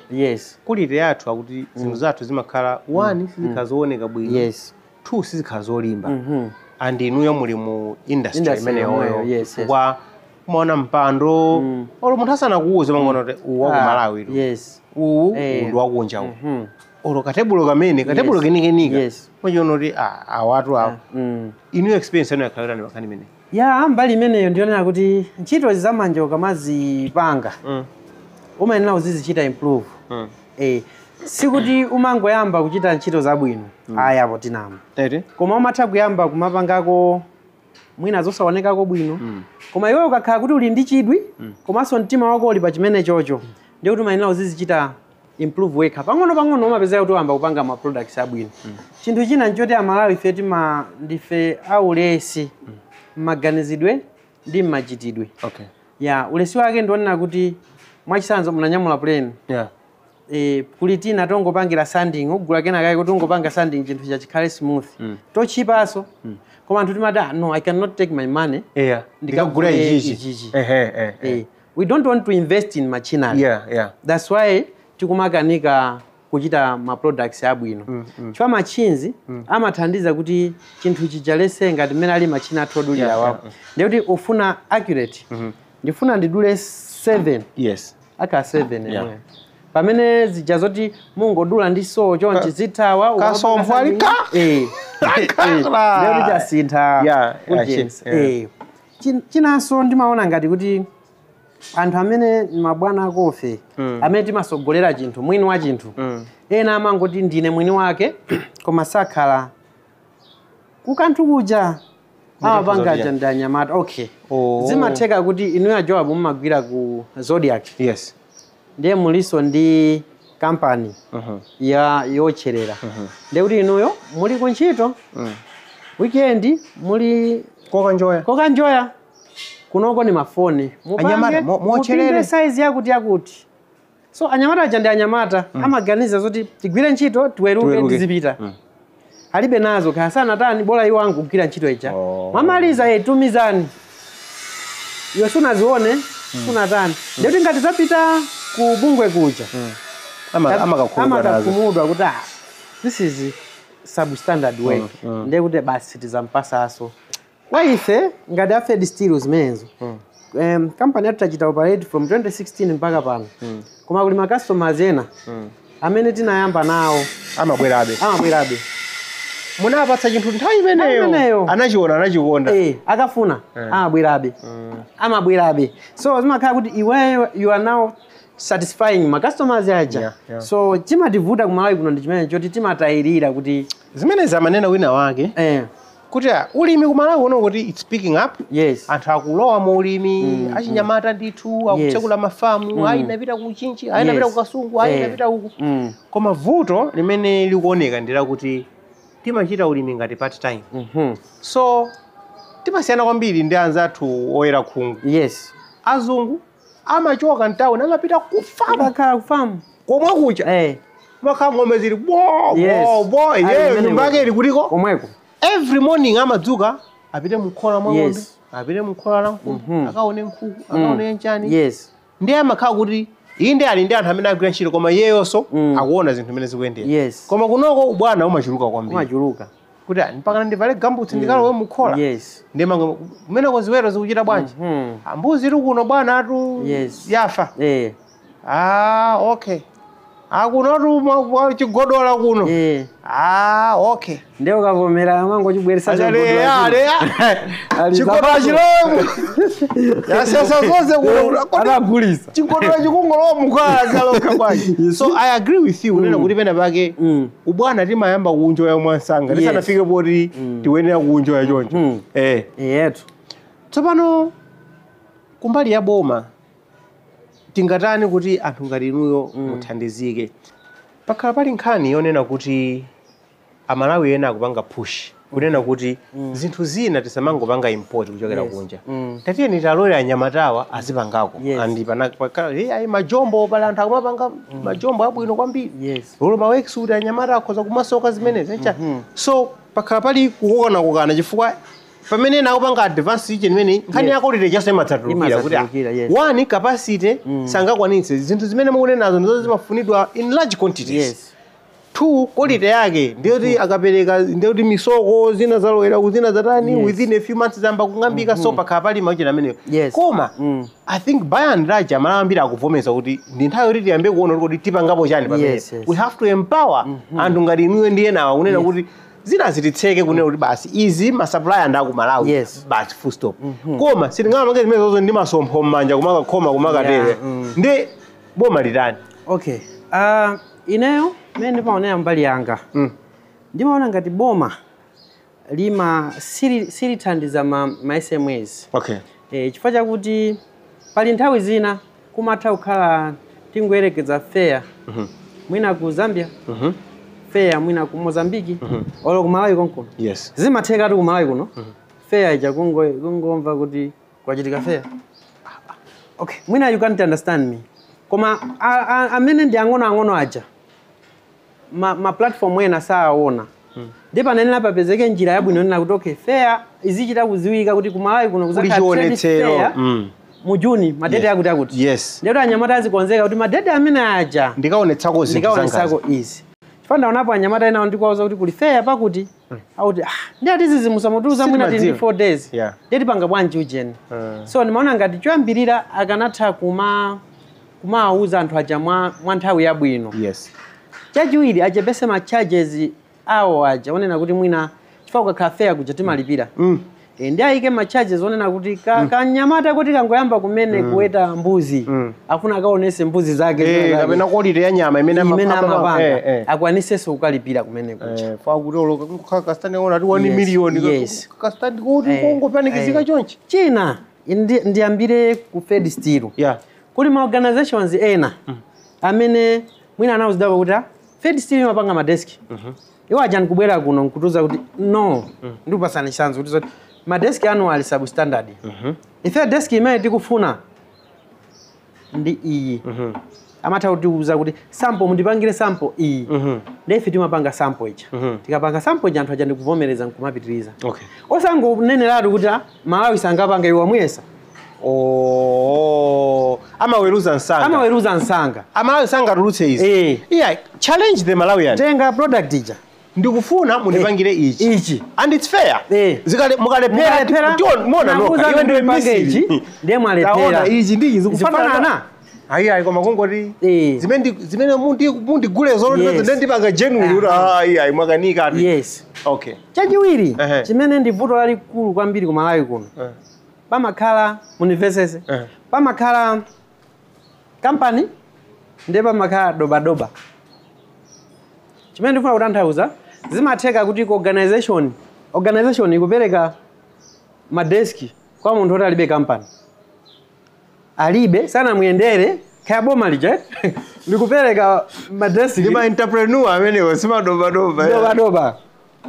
Quality yathu, akuti zinthu zathu zimakhala, one, sizikhala zooneka bwino, two, sizikhala zolimba. And inuyo muli mu industry Industry imeneyoyo, yomweyo, yes. chifukwa umaona mpando, olo munthu asanakuuze, umangoona kuti uwu waku Malawi tu, uwu, uwu ndi wakunja uwu. Olo katebulo kamene katebulo Yes. kenikenika. Yes. Machiona kuti awatu awo. Inu experience yanu yakhalira ndi makhani imene? Ya, mbali imeneyo ndionera kuti ntchito zamanja ukamazipanga umayenera uzizichita improve. Sikuti umangoyamba kuchita ntchito zabwino, ayi, apo tinama. Eti. Koma umatha kuyamba kumapangako mwina zosaonekako bwino, koma iwe ukakhala kuti uli ndi chidwi komanso mtima wako uli pa chimene chocho, ndiye kuti umayenera uzizichita improve wekha pang'ono pang'ono, umapezeka kuti wamba kupanga ma products abwino. Chinthu china nchoti Amalawi ife tima ndife aulesi mmaganizidwe ndi mmachitidwe. Ya, ulesi wake ndionena kuti mwachitsanzo munanyamula plane, kuli tina tongopangira sanding, ugula kena kake kuti ungopanga sanding chinthu chachikhale smooth, tochipaso, koma anthu timati, "Ah, no, I cannot take my money ndikagula ndikagule ichichi." ichichi. Ehe, eh, eh. We don't want to invest in machinery. That's why tikumakanika kuchita ma products abwino, chifukwa machines amathandiza kuti chinthu chijalese ngati mmene ali machine athu odulira wako. Ndiye kuti ufuna accurate, ndifuna ndidule 7, aka 7 yemwe, pamene zija zoti mungodula ndi saw chonchi zithawa. Kasompho ali ka! Ndiye kuti chasintha urgency. Chinanso ndimaona ngati kuti anthu amene mabwana akofe, amene timasogolera chinthu, mwini wa chinthu, ena amangoti ndine mwini wake koma sakhala kukanthu kuja amapanga aja ndi anyamata. Okay, Oh. zimatheka kuti inuyo a Joab mumagwira ku Zodiac, Yes. ndiye muliso ndi kampani ya yotcherera, ndiye kuti inuyo muli kuntchito, weekend muli kokanjoya. Kokanjoya. Kunoko ni mafoni. Anyamata, muotcherere. Mupinde size yakuti yakuti. So anyamata aja ndi anyamata, amaganiza zoti tigwire ntchito, tiweruke, Tiweruke. tizipita, alibe nazo kaya sanatani, bola iwo angugwira ntchito ija. Oh. Mwamaliza, ye tumizani, iwe sunazione, sunatani. Ndikuti ngati zapita ku bungwe kuja, Amakakhumudwa nazo. Amakakhumudwa kuti, "Ah, this is substandard work." Ndiye kuti basi tizampasaso. Kwa ife ngati a Fed Steel zimenezo, kampani yathu tachita operate from 2016 mpaka pano, koma kuli ma customers ena amene tinayamba nawo amabwerabe. Amabwerabe. Munapatsa chinthu nthawi Nthawi imeneyo. Anachiona, anachikonda. Akafuna amabwerabe, amabwerabe. So zimakhala kuti iweyo you are now satisfying ma customers aja. So chimativuta kumalawi kuno ndi chimene choti timatayirira kuti Zimene zamanena wina wake kuti ulimi kumalawi kuno kuti it's picking up, anthu akulowa mu ulimi, achinyamata ndithu akutsekula mafamu, ayi napita ku Chinchi, ayi napita ku Kasungu, ayi napita uku, koma vuto limene likuoneka ndi lakuti timachita ulimi ngati part time. So timasiyana kwambiri ndi anzathu oyera khungu. Azungu amachoka mtawuni, amapita kufamu. Akakhala kufamu. Komwe kucha makhala ng'ombe zili bo bo bo. Ali Iyeyo kumene nyumba yake ili kuliko komweko. Every morning amadzuka, apite mukhola mwa ng'ombe, apite mukhola la nkhuku, akaone nkhuku, akaone nchani. Ndiye amakhala kuti inde ali ndi anthu amene agwira ntchito, koma iyeyonso akuona zinthu zimene zikuyendera. Koma kunoko ubwana umachuluka kwambiri, Umachuluka. kuti mpaka ndivale gambutsi ndikalowe mukhola. Ndiye mango kumeneko ziweto zikuchita bwanji? Ambuzi iri kuno bwana atu yafa. Ah, okay, akunotu chigodola kuno. Ah, okay. Ndiye ukavomera amangochibweresa. Ale chigodola chilowe yasesa zonse kuno. Atagulisa. Chigodola chikungolowa mukhala zaloka bwanji? So I agree with you unena kuti pena pake ubwana timayamba kuunjoya mwansanga tisanafike poti tiwenera kuunjoya choncho. Yetu. Tsopano kumbali ya boma tingatani kuti anthu ngati inuyo muthandizike? Pakhala pali nkhani yonena kuti Amalawi ena akupanga push kunena kuti zinthu zina tisamangopanga import kuchokera kunja, tatiyeni talole anyamatawa azipangako. And pakhala ayi majombo, pali anthu akumapanga majombo abwino kwambiri, lolo ma worksuit anyamata akhoza kumasoka zimenezi echa. So pakhala pali kukokanakokana chifukwa pamene ena akupanga advance ije imene nkhani yako lile chaso imatsatulukira kuti Imatsatulukira, yes. one capacity sangakwanitse zinthu zimene mukunenazo ndizo zimafunidwa in large quantities. Two, quality yake ndiyoti akapereka ndiyoti misoko zina zalowera kuzina zatani, within a few months zamba kung'ambika. So pakhala pali mauchena ameneyo. Koma I think by and large Amalawi ambiri akuvomeza kuti ndi nthawi yoti tiyambe kuona kuti tipangapo chani pamene. We have to empower anthu ngati inuyo ndi enawa kunena kuti zina zititseke, kunena kuti basi, izi ma supplier ndi aku Malawi, basi, full stop. Koma sitingamange zimene zozo ndi masompho m'manja kumakakhoma kumakatere. Ndi boma litani? Okay, ineyo mmene ndimaonera mbali yanga, ndimaona ngati boma lima silithandiza ma SMEs, chifukwa chakuti pali nthawi zina kumatha kukhala, tingoyerekeza, fair mwina ku Zambia, fair mwina ku Mozambiki, olo ku Malawi konkuno. Zimathekatu ku Malawi kuno fair ija kungomva kuti kwachitika fair. Okay, mwina you can't understand me, koma amene ndi ang'onoang'ono aja ma platform ena sawaona. Ndi panenera papezeke njira yabwino nena kuti okay, fair izichita kuziwika kuti ku Malawi kuno Kuli kuzakhala trade chionetsero. fair mu Juni, ma date akuti akuti. Ndiyoti anyamata azikonzeka kuti ma date amene aja ndikaonetsako zinthu zangazi. Ndikaonetsako izi, chifukwa ndaonapo anyamata ena ndikuwauza kuti kuli fair pakuti, akuti ah, ndi atizizi musamutuza mwina tili ndi Sitimadziwa. 4 days. Ndiye tipanga bwanji ujeni? So ndimaona ngati choyambirira akanatha kumawuza anthu aja mwa nthawi yabwino. Chachiwiri, achepese ma charges awo aja onena kuti mwina chifukwa ukakhala fair kuja timalipira. Ndi ayike ma charges onena kuti kanyamata kuti kangoyamba kumene kuweta mbuzi, afuna akaonese mbuzi zake, zina zake. Kapena quality ya nyama imene imene amapanga, akwanisenso kukalipira kumene kuja. Fa kuti olo kukhala ka stand ona ati 1 million, ka stand kuti kongopanikizika chonchi. China, ndiyambire ku Fed Steel. Kuli ma organizations ena amene mwina anawuzidwapo kuti ah, Fed Steel imapanga madeski. Iwo aja nkubwera kuno nkutuza kuti no, ndikupasani chitsanzo kuti zoti madeski anu ali substandard. Ife deski imene tikufuna ndi iyi. Amatha kutiuza kuti sample, mundipangire sample iyi. Ndi ife timapanga sample ija. Tikapanga sample ija, anthu aja ndikuvomereza nkumapitiriza. Osangoneneratu kuti ah, Malawi sangapanga, iwo amuyesa. Oh, amaweruza msanga. Amaweruza msanga. Amalawi sangatulutse izi. Yeah, challenge the Malawian. Tenga product ija. Ndikufuna mundipangire ichi. Ichi. And it's fair. Zikale mukalephera, Mukalephera, mona nakuza noka iwe ndiwe ndipange misiri. ichi, ndiye mwalephera. Taona ichi ndi ichi zikufanana. Zikufanana. Ayi ayi, koma kungoti zimene mundigule zolo ndiye ndipanga genuine kuti ayi ayi, mwakanika ati. Chachiwiri, chimene ndi vuto lalikulu kwambiri ku Malawi kuno, pamakhala, munimvesese, pamakhala kampani ndiye pamakhala dobadoba. Chimene ndifuna kutanthauza, zimatheka kuti ku organization ikupereka madeski kwa munthu oti alibe kampani, alibe, sanamuyendere, kaya boma lija likupereka madeski. Ndi ma entrepreneur amenewo, simadobadoba. Dobadoba,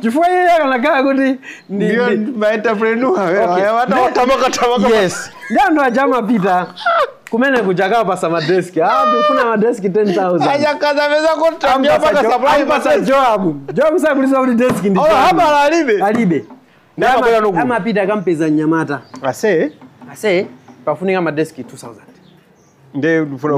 chifukwa iye akanakhala kuti Ndiyo, ma entrepreneur amenewo. Tamaka tamaka. Yes, ndi anthu aja amapita kumene kuja akawapasa madeski, ah, tikufuna madeski 10,000. Achakaza pesa contract ya paka supply. Ampasa Joabu. Joabu sakulisa kuti deski ndi Oh, chani. habala alibe. Alibe. Ndi amabwera nokuno. Amapita akampeza mnyamata. Ase. Ase, pafunika madeski 2000. Ndiye ndifuna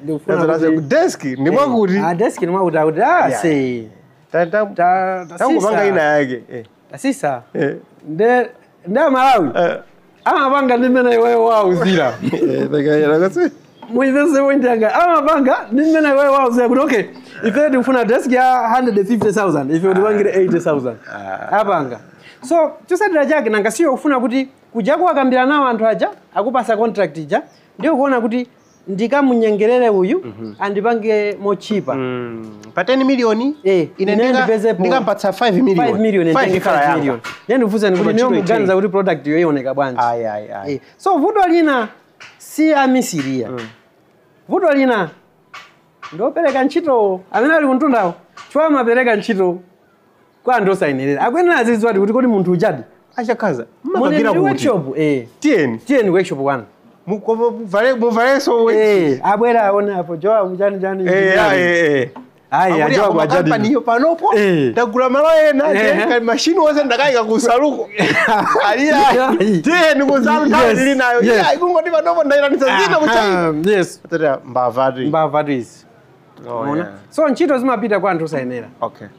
Ndikufuna desk ndi mwakuti. Ah, deski ndi mwakuti, akuti ah, se Tangopanga ina yake. Tasisa. Nde Amalawi amapanga ndi mmene iweyo wauzira. Muimvese point yanga, amapanga ndi mmene iweyo wauzira kuti okay, ife tikufuna desk ya 150,000, ife utipangire 80,000, apanga. So chotsatira chake nanga siyo kufuna kuti kuja kuwakambira nawo anthu aja akupasa contract ija, ndiyo kuona kuti ndikamunyengerere uyu andipange mochipa. Pa 10 million ine ine ndipezepo ndikampatsa 5 million. 5 million. 5 nditenge ikhala 5 yanga. million. Ndiye ndikufunseni kuti Koma niyo ntchito muganiza kuti product iyo ioneka bwanji? Ayi ayi ayi. So vuto lina si amisiriya, vuto lina ndopereka ntchito amene ali kumtundawo, chifukwa amapereka ntchito kwa anthu osayenerera. Akuyenera azidziwa kuti kodi munthu ujadi Achakaza, mune mmapangira ndi kuti? workshop. Tiyeni. Tiyeni workshop 1. Muvalenso. Abwera aone apo Joabu chani chani engineering. Ayi, Akuti ajowabu akoma ajadi. kampani iyo panopo ndagula malo ena, mashini wonse ndakayika kusaluko. Aliya, tiyeni kusalu, nthawi tili nayo. Iya, ikungoti panopo ndayitanitsa zina kuchai. Aha, yes. Tata mbavati. Mbava izi. Oh, Unaona? yeah. So ntchito zimapita kwa anthu osayenera.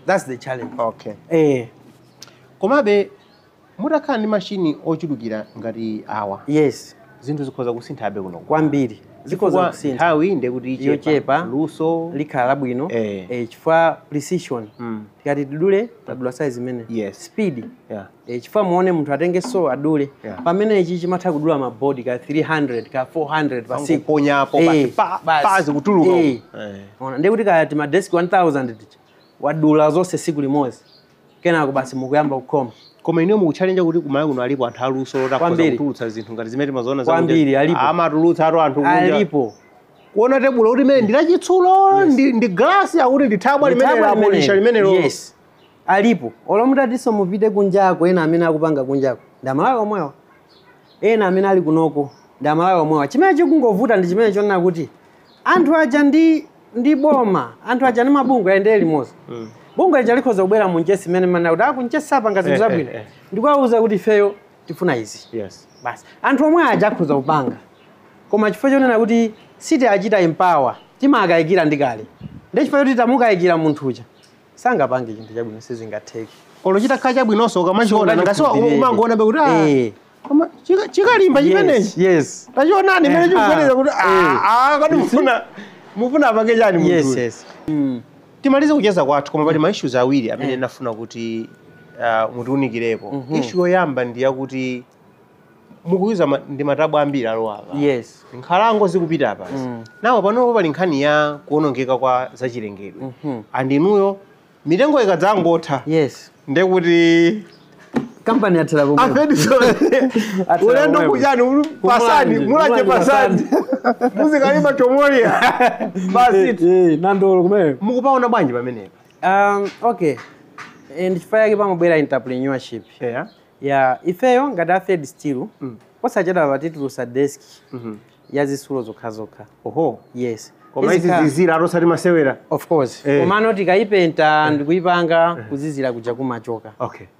That's the challenge. Komabe mutakhala ndi mashini ochulukira ngati awa, zinthu zikhoza kusinthabe kuno. Kwambiri zikhoza Chifukwa kusintha. Nthawi ndekuti ichepa, Yochepa. Luso likhala labwino. Chifukwa precision, tikati tidule, tadula size imene. Speed. Chifukwa muone, munthu atenge so adule, pamene ichi chimatha kudula mabodi ka 300 ka 400 pa siku. Ponyapo basi, Basi. pa zikutuluka. Ona, ndiye kuti kaya madeski 1000 ticha wadula zonse siku limodzi, kenako basi mukuyamba kukhoma. Koma inuyo mukuchalenja kuti kumalawi kuno alipo anthu aluso lotakhoza Kwambiri. kutulutsa zinthu ngati zimene timaziona Kwambiri, alipo. Amatulutsa atu anthu kunja. Alipo. Kuona tebulo kuti imene ndilachitsulo, ndi glasi, akuti ndi thabwa limene Thabwa lapolisha limenelo. limenelo. Yes, alipo. Olo mutatinso mupite kunjako, ena amene akupanga kunjako ndi Amalawi omwewa, ena amene ali kunoko ndi Amalawi omwewa. Chimene chikungovuta ndi chimene chonena kuti anthu aja ndi boma, anthu aja ndi mabungwe ayendere limodzi. Bungwe lija likhoza kubwera mu Mchesi imene mana kuti akunchesi apanga zinthu zabwino, ndikuwawuza kuti ifeyo tifuna izi. Basi, anthu omwe aja akhoza kupanga, koma chifukwa chonena kuti sitiachita empower, timakayikira ndi kale, ndi chifukwa choti tamukayikira munthu uja, sangapange chinthu chabwino, sizingatheke. Olo chitakhala chabwinonso, ukamachiona ngasiwa umangoona be kuti ah, koma chikalimba chimenechi. Tachionani imene chikuganiza kuti ah, kodi mufuna apange chani munthu uyu? Timalize kucheza kwathu, koma pali ma issues awiri amene ndafuna kuti mutiwunikirepo. Issue yoyamba ndi yakuti mukuyuza ndi matabwa ambiri alowa apa. Nkhalango zikupita apazi. Nawo panopo pali nkhani ya kuwonongeka kwa zachilengedwe, and inuyo mitengo ikadzangotha, ndekuti Kampani yathera pomwepo. Afedison, Athera ulendo pomwepo. kujani pasani. Kumulanje, Mulanje Mulanje. Pasani muzikalima chomolia basi. Nandolo kumene. Mukupaona bwanji pamenepa? Okay, ndi chifukwa chake pamabwera entrepreneurship. Ya ifeyo ngati a Third Steel, posachedwa patitulusa desk ya zitsulo zokhazokha. Oho. Yes. Koma izi zizira atosati masewera. Of course. Komano tikayipenta ndikuyipanga, kuzizira kuja kumachoka.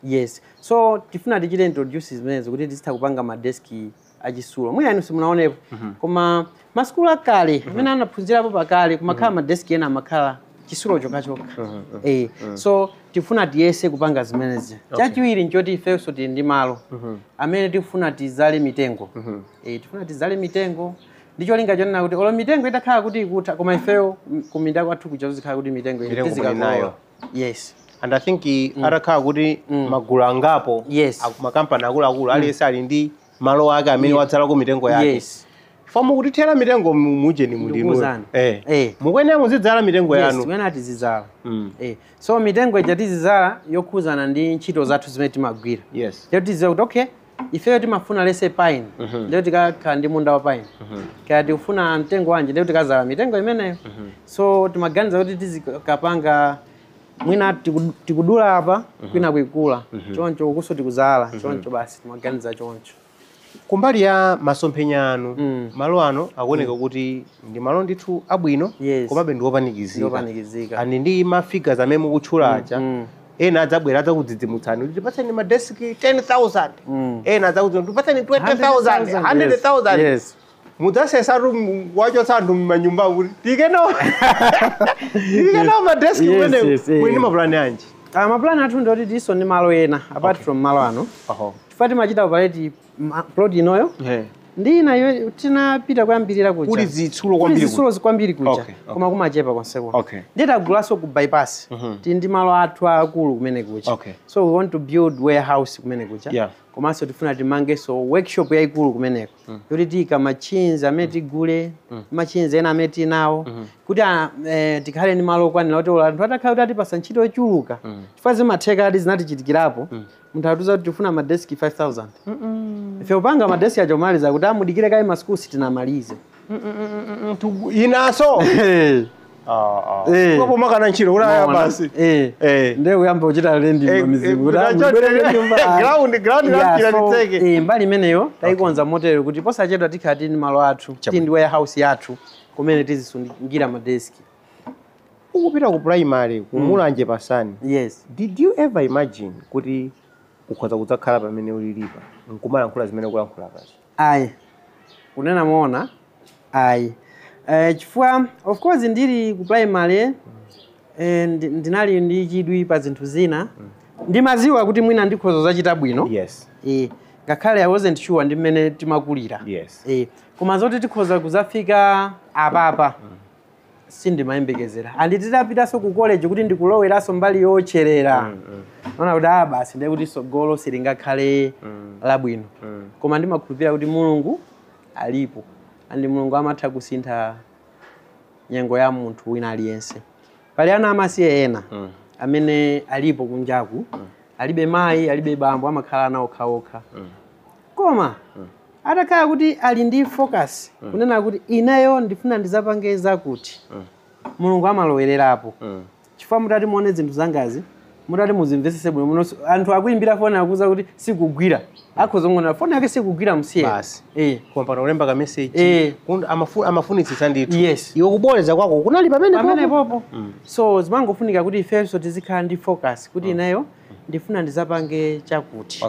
Yes, so tifuna tichite introduce zimenezo kuti tizitha kupanga madeski achitsulo. Mwina inu simunaonepo, koma masukulu akale amene anaphunzirapo pakale, kumakhala madeski ena amakhala chitsulo chokhachokha. So tifuna tiyese kupanga zimenezi. Chachiwiri nchoti ifenso tili ndi malo amene tifuna tizale mitengo. Tifuna tizale mitengo ndicho linga chonena kuti olo mitengo itakhala kuti ikutha, koma ifeyo kuminda kwathu kuja kuzikhala kuti mitengo Mitengo muli tizikakolola. nayo. Yes. And I think atakhala kuti magulu angapo, makampani akuluakulu, aliyense ali ndi malo ake amene wadzalako mitengo yake. Fomu kutithera mitengo mujeni mundinu. Ndikuwuzani. Mukuyenera muzidzala mitengo yanu. Timene tizizala. So mitengo ija tizizala yokhuzana ndi ntchito zathu zimene timagwira. Lero tiziwa kuti okay, ifeyo timafuna lese pine, lero tikakhala ndi munda wa pine. Kaya tikufuna mtengo wanji, lero tikazala mitengo imeneyo. So timaganiza kuti tizikapanga mwina tikudula apa, kwina kuikula choncho, ukuso tikuzala choncho, basi timaganiza choncho. Kumbali ya masomphenya anu, malo ano akuoneka kuti ndi malo ndithu abwino, komabe ndi opanikizika. Ndi opanikizika. And ndi ma figures amene mukutchula aja, ena adzabwera adzakudzidzimutsani kuti tipatseni madeski 10,000, ena adzakuti tipatseni 20,000, 100,000. Mudzasesatu wachotsa anthu m'manyumba kuti tikenawo madeski kumene. Muli ndi mapulani anji? Ah, mapulani athu ndoti tiso ndi malo ena apart from malo ano, chifukwa timachita operate plot inoyo ndi ina yo tinapita kuyambirira kuja. Kuli zitsulo kwambiri. Kuli zitsulo kwambiri kuja, koma kumachepa konseko. Nditagulaso ku Bypass, tili ndi malo athu akulu kumene kuja. So we want to build warehouse kumene kuja. Komanso tifuna timangenso workshop yayikulu kumeneko, yoti tiyika machines amene tigule, machines ena amene tinawo, kuti tikhale ndi malo okwanira kuti olo anthu atakhala kuti atipasa ntchito yochuluka, chifukwa zimatheka ati zinatichitikirapo, munthu atiuza kuti tifuna madeski 5000, ife kupanga madeski aja omaliza kuti amudikire kaye masiku sitinamalize. Inaso pomakana ntchito kuti aya basi. Ndiye kuyamba kuchita lendi mizimu kuti Ground lampira litseke. Mbali imeneyo tayikonza motero kuti posachedwa tikhala tili ndi malo athu, tili ndi warehouse yathu kumene tizisungira madeski. Ukupita ku primary kumulanje Pasani, Yes. did you ever imagine kuti ukhoza kudzakhala pamene ulilipa nkumalankhula zimene ukulankhula pasi? Ayi, kunena moona, ayi. Chifukwa of course ndili ku primary, ndinali ndi chidwi pa zinthu zina. Ndimaziwa kuti mwina ndikhoza zachita bwino. Ngakhale I wasn't sure ndi mmene timakulira. Koma zoti tikhoza kuzafika apapa sindimayembekezera. Andi titapitanso ku college kuti ndikuloweranso mbali yotcherera, ona kuti basi, ndiye kuti sogolo silingakhale labwino. Koma ndimakhulupirira kuti Mulungu alipo, andi Mulungu amatha kusintha nyengo ya munthu wina aliyense. Pali ana amasiye ena amene alipo kunjaku, alibe mayi, alibe bambo, amakhala ana okhaokha. Koma atakhala kuti ali ndi focus kunena kuti ineyo ndifuna ndizapange zakuti, Mulungu amalowererapo. Chifukwa mutati muone zinthu zangazi, mutati muzimvesese bwino muno, anthu akuimbira foni akuza kuti sikugwira, akhoza ngona foni yake sikugwira, msiye. Basi. Koma pano ulemba ka message. Amafunitsitsa ndithu. Yes. Iwe kuboleza kwako kunali pamene pamene popo. popo. So zimangofunika kuti ifenso tizikhala ndi focus kuti ineyo ndifuna ndizapange chakuti.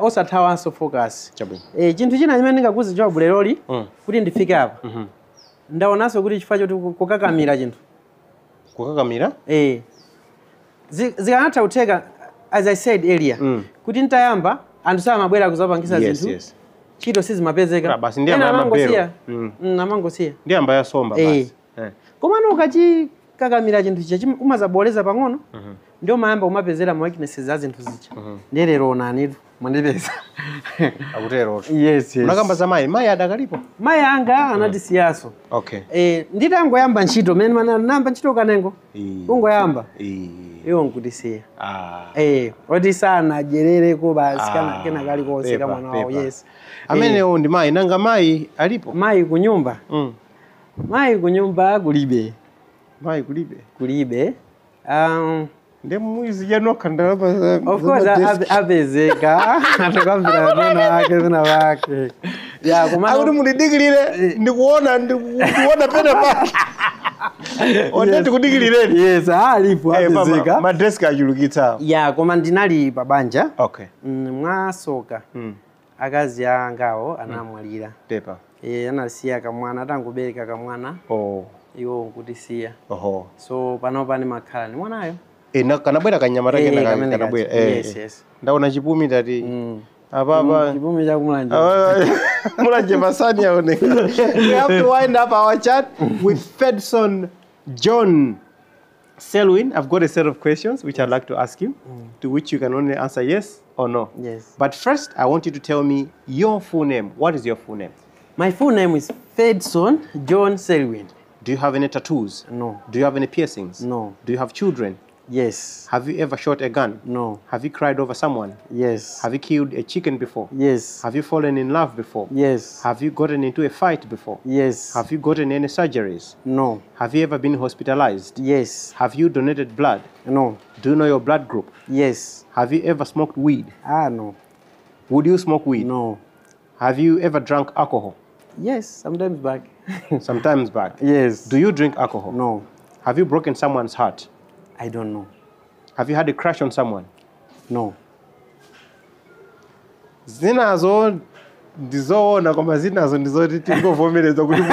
Osathawanso focus. Chabwino. Chinthu china chimene ndingakuze cha leroli, kuti ndifike apa, ndaonanso kuti chifukwa choti kukakamira chinthu. Kukakamira? Zikanatha kutheka, as I said earlier, kuti ntayamba anthu samabwera kuzapangisa zinthu, ntchito sizimapezeka. Ah, basi ndiye Ena amba amangosiya. mabero. Amangosiya. Ndi amba yasomba. Basi. Komano ukachikakamira chinthu chija, umazaboleza pang'ono, ndio mayamba umapezera ma weaknesses a zinthu zija. Ndiye lero onanitu mwandipeza. Akutero. Yes. Unakamba za mayi, mayi adakalipo? Mayi anga anatisiyaso. Nditangoyamba ntchito, mene namba ntchito kanengo, kungoyamba, iwo nkutisiya. Oti sanadyerereko basi kana kena kalikonse Pepa, kamwana wawo. pepa. Yes. Amenewo ndi mayi. Nanga mayi alipo? Mayi kunyumba? Mayi kunyumba kulibe. Mayi kulibe? Kulibe. Ndi muzidya nokha ndalama Of course za madeski. Apezeka atakambira pena wake pena wake ya Akuti kumano. mundidikirire, ndikuona pena pake onde tikudikilireni. Yes, alipo, apezeka. Madeski achulukitsa. Ya, koma ndinali pabanja. Mwasoka akazi angawo anamwalira. Pepa. Anasiya kamwana, atangobereka kamwana, iwo nkutisiya. So panopa ndimakhala ni mwanayo. Kanabwera kanyamata kena Kamene kanabwera. kacha. Yes. Ndaona chipumi, tati apapa. Chipumi chakumulanje. Mulanje masani yaoneka. We have to wind up our chat with Fedson John Selwyn. I've got a set of questions which I'd like to ask you, to which you can only answer yes or no. Yes. But first, I want you to tell me your full name. What is your full name? My full name is Fedson John Selwyn. Do you have any tattoos? No. Do you have any piercings? No. Do you have children? Yes. Have you ever shot a gun? No. Have you cried over someone? Yes. Have you killed a chicken before? Yes. Have you fallen in love before? Yes. Have you gotten into a fight before? Yes. Have you gotten any surgeries? No. Have you ever been hospitalized? Yes. Have you donated blood? No. Do you know your blood group? Yes. Have you ever smoked weed? Ah, no. Would you smoke weed? No. Have you ever drunk alcohol? Yes, sometimes back. Sometimes back. Yes. Do you drink alcohol? No. Have you broken someone's heart? I don't know. Have you had a crush on someone? No. Zinazo ndizoona, koma zinazo ndizoti tingovomereza kuti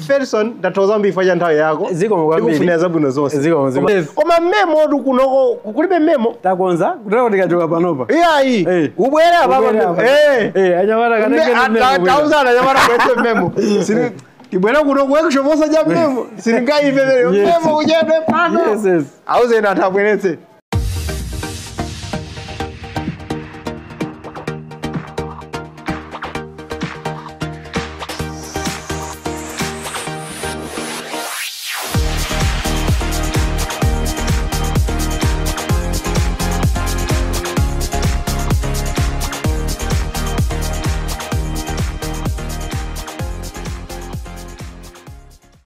Fedson, ndathokoza kwambiri cha nthawi yako. Zikomo kwambiri. Ndikufunira zabwino zonse. Zikomo, zikomo. Koma memo tu kunoko kulibe memo. Takonza kutera kuti kachoka panopa. Iyayi. Ubwere apa. Ubwere apa. Anyamata kanenge memo. Tauzana anyamata kwete memo. Tibwera kuno ku workshop osadya memo. Siringaive memo. Yes. Memo kuchedwe pano. Yes. Auzeni anthu abweretse.